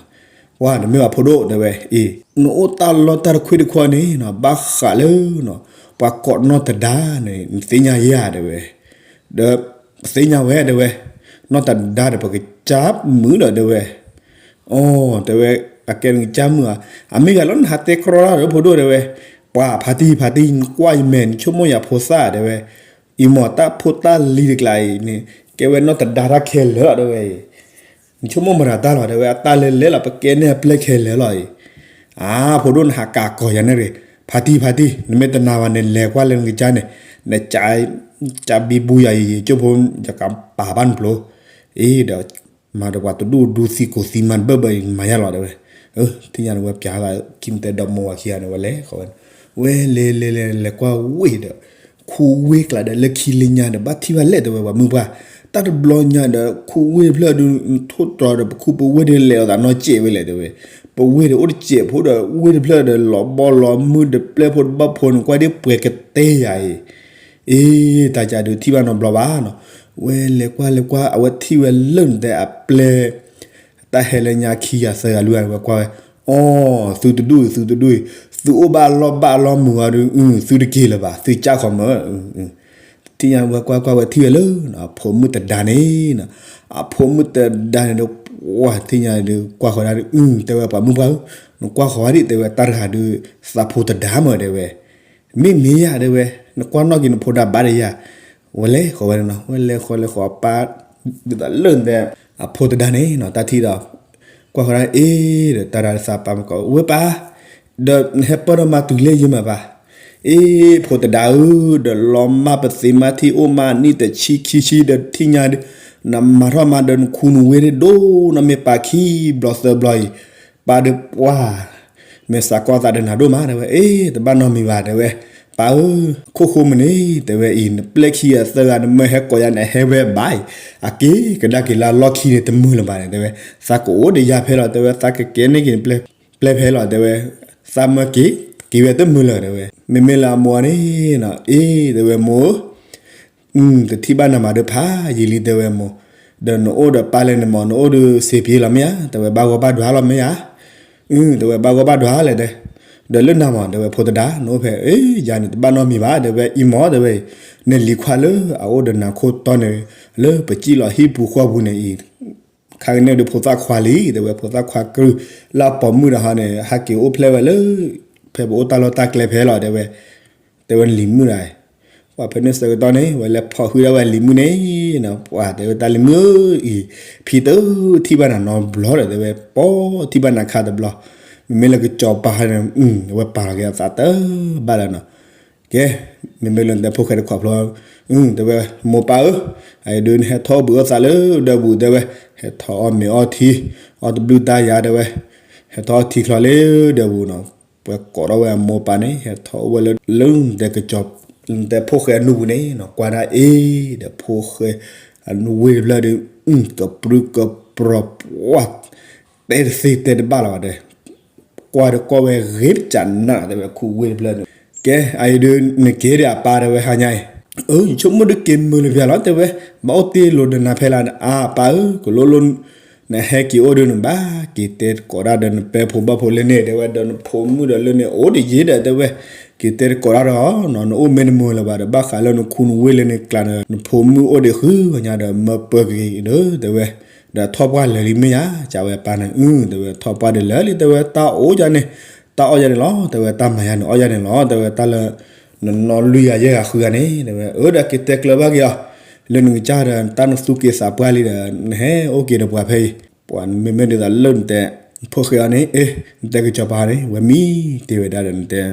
ပှၤတမ့ၢ်ဘၣ်ဖိဒိၣ် တဲဝဲ, အ့ နအိၣ်တၢ်လီၢ်တၢ်တခွံတခွါန့ၣ်နီၤ ဘၣ်ဃးလၢနီၤ ပှၤကိးနီၢ်သဒါန့ၣ် နသ့ၣ်ညါယၤ တဲဝဲ. ဒီးပသ့ၣ်ညါဝဲ တဲဝဲ, နီၢ်သဒါဒီး ပကစၢ်မုာ်ဒီး တဲဝဲ. အိ တဲဝဲ, အကဲနကစၢ်မုာ်ဧါ, အမ့ၢ်ယၤလီၤ နဟးတဲကြီတၢ်ဒီးဖိဒိၣ် တဲဝဲ. ပှၤဖးတံၢ်ဖးတံၢ် နကွၢ်ယမဲာ် နဆိကမိၣ်ယၤဖိသၣ် တဲဝဲ. အံၤမ့ၢ်တၢ်ဖိတၢ်လံၤတကျးအံၤန့ၣ် ကဲဝဲနီၢ်သဒါတၢ်ခဲလၢာ်လီၤ တဲဝဲအံၤ. နဆိကမိၣ်မတၤတၢ်လီၤ တဲဝဲ, အတၢ်လဲၤလဲၤလီၤ ပကဲန့ၢ်အပျဲၢ်ခဲလၢာ်လီၤအံၤ. အါ ဖိဒိၣ် နဟးကးကီၤယၤန့ၣ်ရ့ၣ်, ဖးတံၢ်ဖးတံၢ် နမ့ၢ်တနာ်ဘၣ်န့ၣ် လဲၤကွၢ်လၢနကစၢ်န့ၣ်, နကၢ်ဘံဘူယၤအံၤ ကၠိဖိ ယကပာ်ဘၣ်နပျိၤ. အ့ဒီး မၤဒီးပှၤတဒူၣ်ဒူသံကိၢ်သံမၤတဘၢၣ်ဘၢၣ်အံၤ မၤယါလီၤ တဲဝဲ. ထံၣ်ညါန့ၣ် ဝဲပျးသးခံတဲဒီးမိၢ်ဝၤခံဂၤန့ၣ် ဝဲလဲၤဃီၤဝဲန့ၣ်, ဝဲလဲၤလဲၤလဲၤလဲၤကွၢ်ဝ့ၢ်ဒီး ခူဝ့ၢ်ကျါဒီးလၢခံလၢညါဒီး ဘၣ်ထံၣ်ဘၣ်လဲၣ် တဲဝဲ ပှၤမုၢ်ပှၢ်. တၢ်တဘျီညါဒီး ခူဝ့ၢ်တဖျၢၣ်ဒုး ထိၣ်တြီၤဒီး ပခူပဝ့ၢ်ဒုးလဲၤအီၤသးနီၢ်စဲးဝဲလဲၣ် တဲဝဲ. ပဝ့ၢ်ဒီးအိၣ်တစဲးဖိဒီး ဝ့ၢ်တဖျၢၣ်ဒီး လီၤဘီလီၤမုၢ်ဒီး ပျဲၢ်ဖိတဘီၣ်ဖိန့ၣ် ကွၢ်ဒ်ပှဲၤကတဲယၤအံၤ. အ့ တၢ်ကးဒုးထံၣ်ဘၣ်နီတဘျီဘၣ်နီၤ. ဝဲလဲၤကွၢ်လဲၤကွၢ် အဝဲထံၣ်ဝဲလၢနတဲအပျဲၢ် တၢ်ဟဲလၢညါခံဂၤသၢဂၤလွံၢ်ဂၤန့ၣ် ဝဲကွၢ်ဝဲ, အိ သုတဒူၣ်အံၤ သုတဒူၣ်အံၤ သုအိၣ်ဘၣ်အလီၢ်ဘၣ်အလီၢ်မုာ်ဂီၤဒီး အု သုတက့ၤလၢၤဘၣ် သုကၢ်ခီမၢ်. ထံၣ်ညါဝဲကွၢ်ကွၢ်ဝဲထံၣ်ဝဲလၢ အဖိမုၣ်သဒါန့ၣ်နီၤ, အဖိမုၣ်သဒါန့ၣ်ဒီး ပှၤထံၣ်ညါဒီး ကွၢ်ဃီၤဒၣ်ဒီး အု တဲဝဲ ပှၤမုၢ်ပှၢ်ဧၢ, နကွၢ်ဃီၤဝဲဒၣ် တဲဝဲ တၢ်တဂၤဒီး သးဖိသဒါမၢ် တဲဝဲ. မ့ၢ်မ့ၢ်ယၤ တဲဝဲ, နကွၢ်နီၣ်က့ၤနဖိဒါဘၣ်ဒီးယၤ. ဝဲလဲၤဃီၤဝဲန့ၣ်နီၤ, ဝဲလဲၤဃီၤလဲၤဃီၤပၢ် ဒ်သိးလၢနတဲ အဖိသဒါန့ၣ်နီၤ တၢ်ထံၣ်ဒီး ကွၢ်ဃီၤဒၣ် အ့ဒီး တၢ်တဂၤဒီးသးပၢ်မၢ်ကီး ဝဲပၢ် ဒီးနဟဲပၢၢ်ထီၣ်မါတုၤလၢယမၤဘၣ်. အ့ ဖိသဒါဧၢ, ဒီးလီၤမၢ်ပသ့မါထံၣ်အိၣ်မးနံၣ်တဆံခံဆံဒီးထံၣ်ညါဒီး နမၤထီၣ်မါဒီးနခူနဝ့ၢ်ဒိၣ်နီၢ်မ့ၢ်ပာ်ခံဘျီသၢဘျီအံၤ, ပၢ်ဒီးပှၤ မ့ၢ်သးကီၢ်သးဒီးနၤဒိၣ်မး တဲဝဲ. အ့ တဘၣ်နီတမံၤဘၣ် တဲဝဲ. ပၢ်ဧၢ, ခိၣ်ဃိမုၢ်န့ၣ် တဲဝဲအံၤ နပျဲၢ်ခံဂၤသၢဂၤ နမၢဟဲကိးယၤန့ၣ် ဟဲဝဲဘၣ်အံၤ, အက့ၤကဒါက့ၤလၢအလီၢ်ခံန့ၣ် တမုာ်လၢၤဘၣ်န့ၣ် တဲဝဲ, သးကအိၣ်ဒီးယၤဖဲလီၤ တဲဝဲ, သးကကဲန့ၢ်က့ၤနပျဲၢ်ဖဲလီၤ တဲဝဲ, သးမၢက့ၤ က့ၤဝဲတမုာ်လၢၤ တဲဝဲ, မ့မ့ၢ်လၢအမိၢ်န့ၣ်နီၤ အ့ တဲဝဲ မိၢ်ဧၢ တထံၣ်ဘၣ်နၤမးဒီးဖး ယံာ်လံ တဲဝဲမိၢ်, ဒီးနအိၣ်ဒီးပၢ်လဲၣ်န့ၣ်မး နအိၣ်ဒီးစ့ပံလီၤမ့ၢ်ဧါ, တဲဝဲ ဘၣ်ဂီၢ်ဘၣ်ဒွါလီၤမ့ၢ်ဧါ, အ တဲဝဲ ဘၣ်ဂီၢ်ဘၣ်ဒွါလဲၣ်ဒီး, ဒီးလၢနၤမး တဲဝဲ ဖိသဒါ နအိၣ်ဖဲ အ့ ယၤန့ၣ် တဘၣ်နီတမံၤဘၣ် တဲဝဲ အံၤမး တဲဝဲ, နလံၤခွါလၢအအိၣ်ဒီးနၤခိၣ်တီန့ၣ် လၢပစံၣ်လီၤဟံၣ်ပူၤဃီပူၤန့ၣ်အံၤ ခါကန့ၣ်ဒီးဖိသၣ်ခွါလံ တဲဝဲ ဖိသၣ်ခွါကရုၢ် လၢအပိာ်မုၣ်တဟီန့ၣ် ဟဲက့ၤအိၣ်ဖျဲၣ်ဝဲလၢ ဖဲပအိၣ်တၢ်လီၢ်တၢ်ကျဲဖဲလီၤ တဲဝဲ, တဲဝဲနလံၤမုၣ်ဒၣ်, ပှၤဖဲန့ၣ်ဆၢကတီၢ်န့ၣ် ဝဲလဲၤဖီၣ်ဟုၣ်ဒၣ်ဝဲလံၤမုၣ်န့ၣ်, ပှၤတဲဝဲတၢ်လံၤမုၣ်ဧၢအံၤ, ဖံတထံၣ်ဘၣ်နၤနီတဘျီဒီး တဲဝဲ ပိာ်ထံၣ်ဘၣ်နၤခါတဘျီ, မ့မ့ၢ်လၢကစီၤပၤန့ၣ် ဝဲပာ်လီၤက့ၤအသးတဘၣ်လၢနီၤ ကဲ, မ့မ့ၢ်လၢနတဲဖိၣ်ဃဲတခီဖျိ, တဲဝဲ မိၢ်ပၢ်ဧၢ, အအံၤဒုးနဟဲထီၣ်ဘှံးအိၣ်သးလၢဒၢးပူၤ တဲဝဲ, ဟဲထီၣ်အီၣ်မ့ၤအီထံ, အီၣ်တဘျုးတၢ်ယၤ တဲဝဲ, ဟဲထီၣ်အီၣ်ထံချီလၢဒၢးပူၤနီၤ, ပှၤကိးထီၣ်ဝဲအမိၢ်ပၢ်န့ၣ် ဟဲထီၣ်အိၣ်ဝဲလၢ လၢနတဲကစီၤ, နတဲဖိၣ်ဃဲအနူပူၤန့ၣ်နီၤ, ကွၢ်ဒၣ်အ့ၣ်ဒီး ဖိၣ်ဃဲအနူဝ့ၢ်တဖျၢၣ်ဒီး ကပြုၢ်ကပြီၤပှၢ် တဲတသ့တဲတဘၣ်လီၤဘၣ်ဒီး ကွၢ်ဒီးကွၢ်ဝဲဂ့ၤတကးနး တဲဝဲ ခူဝ့ၢ်တဖျၢၣ်န့ၣ်, ကဲ အအံၤဒုး နက့ၤဒီးအပၢ် တဲဝဲ ဟါညါအံၤ, အၢ ယဆိကမိၣ်ဒုးက့ၤမုာ်လၢၤဖဲလီၤ တဲဝဲ, ဘၣ်အိၣ်တ့ၢ်လိာ်ဒီးနၤဖဲလၢ်န့ၣ် အါ ပၢ်ဧၢ ကလိလိ နဟဲက့ၤအိၣ်ဒုးန့ၣ်ဘၣ် က့ၤတဲတကိးတၢ်ဒီးနပဲဖိဘီၣ်ဖိလၢန့ၣ် တဲဝဲ ဒီးနဖိမုၣ်ဒီးလၢန့ၣ် အိၣ်ဒံးယ့ဒီး တဲဝဲ, က့ၤတဲတကိးတၢ်ဒီး နအိၣ်မ့ၢ်တမုာ်လၢၤဘၣ်ဒီး ဘၣ်ဃးလၢနခူနဝ့ၢ်လၢန့ၣ်ကျါဒီး နဖိမုၣ်အိၣ်ဒံးဃုညါဒီး မၢပၢက့ၤဒီး တဲဝဲ, ဒီးထီၣ်ပှၢ်လၢာ်လံမ့ၢ်ဧါ ကဝဲပၢ်န့ၣ်, အၢ တဲဝဲ ထီၣ်ပှၢ်ဒီးလၢာ်လံ တဲဝဲ တၢ်အိၣ်ယၤန့ၣ်, တၢ်အီၣ်ယၤန့ၣ်လီၤ တဲဝဲ တၢ်မၤယၤန့ၣ် အီၣ်ယၤန့ၣ်လီၤ တဲဝဲ တၢ်လၢ နနီၢ်လွံၢ်ဂၤယဲၢ်ဂၤဃုဂၤန့ၣ် တဲဝဲ, အၢ ဒီးက့ၤတဲကျၢၤဘၣ်က့ၤအီၤ, လၢနကစၢ်ဒီး တၢ်နသူက့ၤသးပှၢ်လံဒီး နဟဲအိၣ်က့ၤဒီးပှၤဖဲအံၤ, ပှၤမ့မ့ၢ်ဒ်သိးလၢနတဲ ဖိၣ်ဃဲအီၤန့ၣ် အ့ နတဲကစီၤပၤန့ၣ် ဝဲမံတ့ၢ်ဝဲဒၣ်ဒီးနတဲ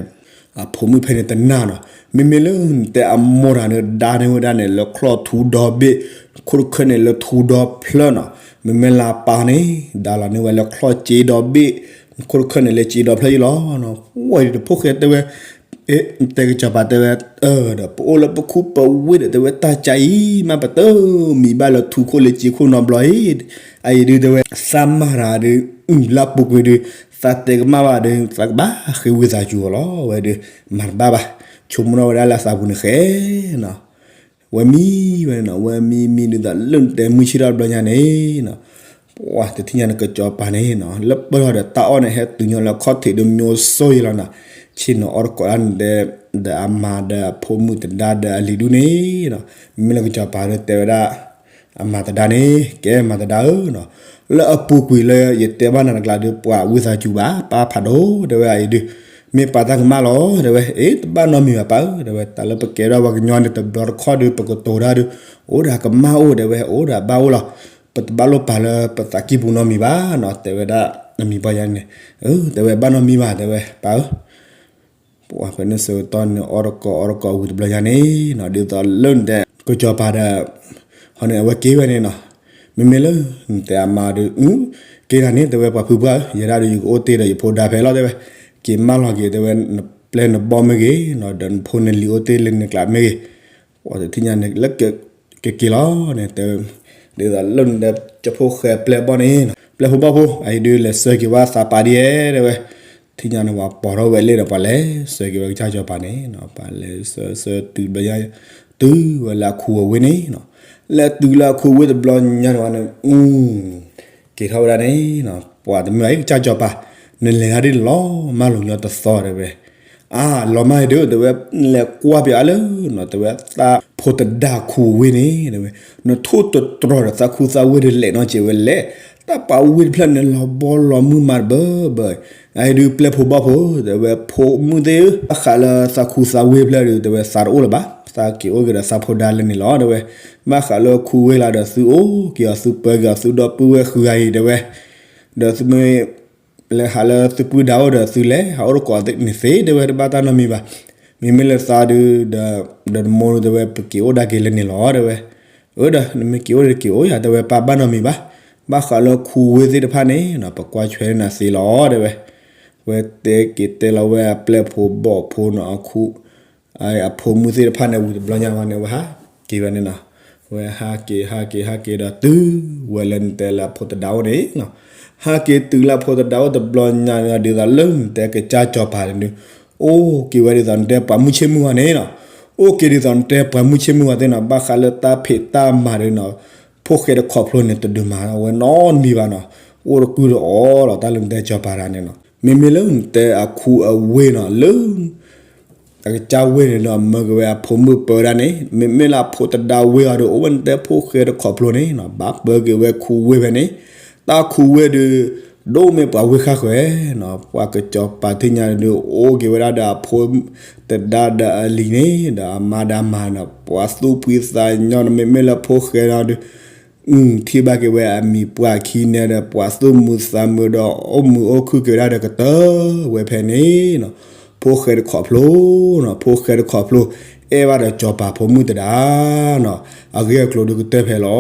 အဖိမုၣ်ဖဲန့ၣ်တနာ်နီၤ, မ့မ့ၢ်လၢနတဲအမိၢ်တၢ်န့ၣ် ဒါန့ၢ်ဝဲဒၣ်န့ၣ် လၢချီၣ်ထူဒီဘ့ၣ်, ခိၣ်တခၢၣ်န့ၣ်လၢထူဒီဖျၢၣ်နီၤ, မ့မ့ၢ်လၢအပၢ်န့ၣ် ဒါလီၤန့ၢ်ဝဲလၢချီၣ်စ့ဒီဘ့ၣ်, ခိၣ်တခၢၣ်န့ၣ်လၢစ့ဒီဖျၢၣ်အံၤလီၤ, ဝဲဒီးဖိၣ်ဃဲတဲဝဲ အ့ နတဲကစီၤပၤတဲဝဲ, အၢ ဒီးပအိၣ်လၢပခူပဝ့ၢ်ဒီး တဲဝဲ တၢ်ကၢအံၤ မ့ၢ်ပတမံၤဘၣ်လၢထူခိၣ်လၢစ့ခိၣ်နီတဘျီအံၤ, အအံၤဒုး တဲဝဲ သးမၤတၢ်ဒီး လၢအပူၤကွံာ်ဒီး သးတဲကမၣ်ဘၣ်ဒီး သးကဘၣ်ဃ့ဝံသးစူၤအီၤလီၤ, ဝဲဒီး မၤတဘၣ်ဘၣ်, ဆိကမိၣ်ထီၣ်ဝဲဒၣ်လၢသးပူၤန့ၣ်ဃဲနီၤ ဝဲမံဝဲန့ၣ်နီၤ, ဝဲမံမံဒ်သိးလၢနတဲမုၢ်ဆ့ၣ်ထီၣ်တဘျီညါန့ၣ်နီၤ, ပှၤတထံၣ်ညါန့ၣ် ကစီၤပၤန့ၣ်နီၤ လၢပၢၢ်ထီၣ်ဒီးတၢ်အီၣ်န့ၣ် ဟဲတုၤညီလၢခီၣ်ထံးဒီး မျိုးစိုး ယံၤလီၤနီၤ, ဆ့ၣ်နီၤအီၣ်တကိးတၢ်န့ၣ်တဲ ဒီးအမါဒီးအဖိမုၣ်သဒါဒီးအလံၤဒူၣ်န့ၣ်နီၤ, မ့မ့ၢ်လၢကစီၤပၤဒီးတဲဝဲဒၣ် အမၤသဒါန့ၣ် ကဲမၤသဒါဧၢနီၤ, လၢအပူၤကွံာ်လၢယတဲဘၣ်နၤတကျါဒီး ပှၤဝံသးစူၤဘၣ် ပၢ်ဖးဒိၣ် တဲဝဲ အအံၤဒုး မ့ၢ်ပၢ်တၢ်ကမၣ်လီၤ တဲဝဲ, အ့ တဘၣ်နီတမံၤဘၣ်ပၢ်ဧၢ တဲဝဲ, တၢ်လၢပကဲထီၣ်ပှၤကညီန့ၣ် တဘျီတခီၣ်ဒီး ပကတိၤတၢ်ဒီး အိၣ်ဒီးကမၣ်အိၣ် တဲဝဲ, အိၣ်ဒီးဘၣ်အိၣ်လီၤ, ပတဘၣ်လိၣ်ပာ်လၢပသးကံၢ်ပူၤနီတမံၤဘၣ်နီၤ တဲဝဲဒၣ်အမံၤပှၢ်ယါန့ၣ်, အၢ တဲဝဲ ဘၣ်နီတမံၤဘၣ် တဲဝဲ ပၢ်ဧၢ ပှၤဖဲန့ၣ်ဆၢကတီၢ်န့ၣ် အီၣ်တကိးအီတကိးဝံၤတဘျီညါန့ၣ်နီၤ, ဒ်သိးလၢနတဲ ကစီၤပၤဒီး ဟီန့ၣ် အဝဲက့ၤဝဲန့ၣ်နီၤ, မ့မ့ၢ်လၢ နတဲအမါဒီး က့ၤတၢ်န့ၣ် တဲဝဲ ပှၤဖုပှၢ်ဧၢ ယဲဒၣ်ဒီး ယကအိၣ်တ့ၢ်ဒီးယဖိဒါဖဲလီၤ တဲဝဲ, က့ၤမၢလီၤက့ၤ တဲဝဲ နပျဲၢ်နဘီၣ်မ့ၢ်ဂ့ၤနီၤ ဒီးနဖိနလံၤအိၣ်တ့ၢ်လၢနကျါမ့ၢ်ဂ့ၤ ပှၤတထံၣ်ညါန့ၣ် လၢကက့ၤလီၤန့ၣ် တဲဝဲ, ဒ်သိးလၢနတဲ ကၠီဖိၣ်ဃဲပျဲၢ်ဘီၣ်န့ၣ်နီၤ, ပျဲၢ်ဖိဘီၣ်ဖိ အအံၤဒုး လဲၤဆှၢက့ၤဝဲသးပာ်ဒ်ယဲ တဲဝဲ, ထံၣ်ညါန့ၣ် ပှၤပိာ်ထီၣ်ဝဲလ့ၣ်ဒီး ပှၤလဲၤဆှၢက့ၤဝဲကစၢ်ကစီၤပၤန့ၣ်, ပှၤလဲၤဆှၢဆှၢတုၤဘျီညါ တုၤဝဲလၢအခူအဝ့ၢ်န့ၣ်နီၤ, လဲၤတုၤလၢအခူအဝ့ၢ်တဘျီညါန့ၣ်ဝဲန့ၣ် က့ၤထီၣ်ဝဲဒၣ်န့ၣ်နီၤ, ပှၤတမ့ၢ်ဘၣ် ကစၢ်ကစီၤပၤ, နလဲၤတၢ်ဒ်န့ၣ်လီၤမၢ်လီၤညီတသီ တဲဝဲ, အါ လီၤမၢ်ဒုး တဲဝဲ, နလဲၤကွၢ်ပှၤအါလၢနီၤ တဲဝဲ သးဖိသဒါခူအဝ့ၢ်န့ၣ် တဲဝဲ, နထိၣ်တတြီၤဒီးသးခူသးဝ့ၢ်ဒီး လဲၤနီၢ်က့ၤဝဲလဲၣ်, တၢ်ပှၤဝ့ၢ်တဖျၢၣ်န့ၣ် လီၤဘီလီၤမုၢ်မးတဘၢဘၢ, အအံၤဒုး ပျဲၢ်ဖိဘီၣ်ဖိ တဲဝဲ ဖိမုၣ်သ့ၣ်ဧၢ, ဘၣ်ဃးလၢသးခူသးဝ့ၢ်တဖျၢၣ်ဒီး တဲဝဲ သးတအိၣ်လၢၤဘၣ်, သးက့ၤအိၣ်က့ၤဒီးသးဖိဒါလၢန့ၣ်လီၤ တဲဝဲ, ဘၣ်ဃးလၢခူဝ့ၢ်လီၤဒီး သုအိၣ်က့ၤအီၤ သုပၢက့ၤအီၤ သုဒီပုၢ်ဝဲၢ်ဃုဂၤအံၤ တဲဝဲ, ဒီးသုမ့ၢ် လဲၤဟးလၢသုပုၢ်ဒါအိၣ်ဒီး သုလဲၤဟးအိၣ်တကိးန့ၣ်သ့ တဲဝဲ တဘၣ်တၢ်နီတမံၤဘၣ်, မ့မ့ၢ်လၢသးဒုး ဒီးနမိၢ်ဒုး တဲဝဲ ပက့ၤအိၣ်ဒၣ်က့ၤလၢန့ၣ်လီၤ တဲဝဲ, အၢ ဒီး နမ့ၢ်က့ၤအိၣ်ဒီးက့ၤအိၣ်ယၤ တဲဝဲ ပၢ်ဘၣ်နီတမံၤဘၣ်, ဘၣ်ဃးလၢခူဝ့ၢ်သ့ၣ်တဖၣ်န့ၣ်နီၤ ပကွၢ်ဆွဲနၤသ့လီၤ တဲဝဲ, ဝဲတဲက့ၤတဲလီၤဝဲအပျဲၢ်ဖိဘီၣ်ဖိနီၤ အခူ အဖိမုၣ်သ့ၣ်တဖၣ်န့ၣ် ဝံၤတဘျီညါဝဲန့ၣ် ဝဲဟးက့ၤဝဲန့ၣ်နီၤ, ဝဲဟးက့ၤ ဟးက့ၤ ဟးက့ၤဒီးတုၤဝဲလၢနတဲလၢအဖိသဒါအိၣ်န့ၣ်နီၤ, ဟးက့ၤတုၤလၢအဖိသဒါအိၣ်တဘျီညါန့ၣ် ဒ်သိးလၢနတဲကစၢ်စီၤပၤန့ၣ်ဒုး အိၣ်က့ၤဝဲဒ်သိးနတဲပှၤမုၢ်ဆ့ၣ်မုၢ်ဂီၤန့ၣ်နီၤ, အိၣ်က့ၤဒ်သိးနတဲပှၤမုၢ်ဆ့ၣ်မုၢ်ဂီၤသ့ၣ်နီၤ, ဘၣ်ဃးလၢတၢ်ဖံးတၢ်မၤဒီးနီၤ, ဖိၣ်ဃဲတခီဖျိန့ၣ် တဒုးမၤဝဲနီတမံၤဘၣ်နီၤ, အိၣ်တကူၣ်တအီလီၤ တၢ်လၢနတဲစီၤပၤတဂၤန့ၣ်နီၤ, မ့မ့ၢ်လၢနတဲအခူအဝ့ၢ်နီၤ လၢ အကစၢ်ဝ့ၢ်န့ၣ်ဒီး မၢက့ၤဝဲအဖိမုၣ်ပၢဝဲဒၣ်န့ၣ်, မ့မ့ၢ်လၢအဖိသဒါဝ့ၢ်အီၤဒီး အိၣ်ဝဲနတဲဖိၣ်ဃဲတခီဖျိန့ၣ်နီၤ, ဘၣ်ပၢက့ၤဝဲခူဝ့ၢ်ဖဲန့ၣ်, တၢ်ခူဝ့ၢ်ဒုး ဒိၣ်မ့ၢ်ပှၤဝ့ၢ်ဃၣ်ဃၢၤနီၤ, ပှၤကစီၤပၤထံၣ်ညါဒုး အိၣ်က့ၤဝဲဒၣ်ဒီးအဖိသဒါဒီးအလံၤန့ၣ် ဒီးအမါဒီးအမါနီၤ, ပှၤသူၣ်ဖှံသးညီနီၤ, မ့မ့ၢ်လၢဖိၣ်ဃဲနီၤဒုး ထံၣ်ဘၣ်က့ၤဝဲအမံၤပှၢ်ခံန့ၣ်ဒီး ပှၤသူၣ်မုာ်သးမုာ်ဒီး အိၣ်မုာ်အိၣ်ခုၣ်က့ၤဝဲဒၣ်ဒီးကတၢၢ်ဝဲဖဲန့ၣ်နီၤ, ဖိၣ်ဃဲတခီဖျိနီၤ, ဖိၣ်ဃဲတခီဖျိ အဲၣ်ဘၣ်ဒီးစီၤပၤဖိမုၣ်သဒါနီၤ, အဂ့ၢ်အကျိၤဒုးကတၢၢ်ဖဲလီ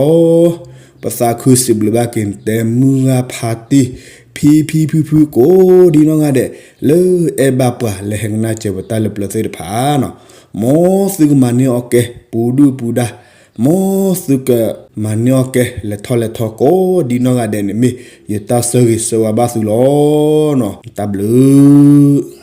ၤ. ပသးခုစံးဘျုးဘၣ်က့ၤနတဲမုၢ်ဂၢ်ဖါတံၢ် ဖံဖံဖုဖုကိးဒ်နီၢ်ဂၤဒဲး လၢအဲၣ်ဘၣ်ပှၤလၢဟဲကနၣ်စၢၤပတၢ်လၢပျၢၤသ့ၣ်တဖၣ်နီၤ, မ်သုကမၤန့ၢ်အီၣ်ကဲ ပူၤဒုၣ်ပူၤဒါ မ်သုကမၤန့ၢ်အီၣ်ကဲ လဲၤထီၣ်လဲၤထီကိးဒ်နီၢ်ဂၤဒဲးန့ၣ် မ့ၢ်ယတၢ်ဆၢဂ့ၤဆၢဝါဘၣ်သုလီၤနီၤ, တၢ်ဘျုး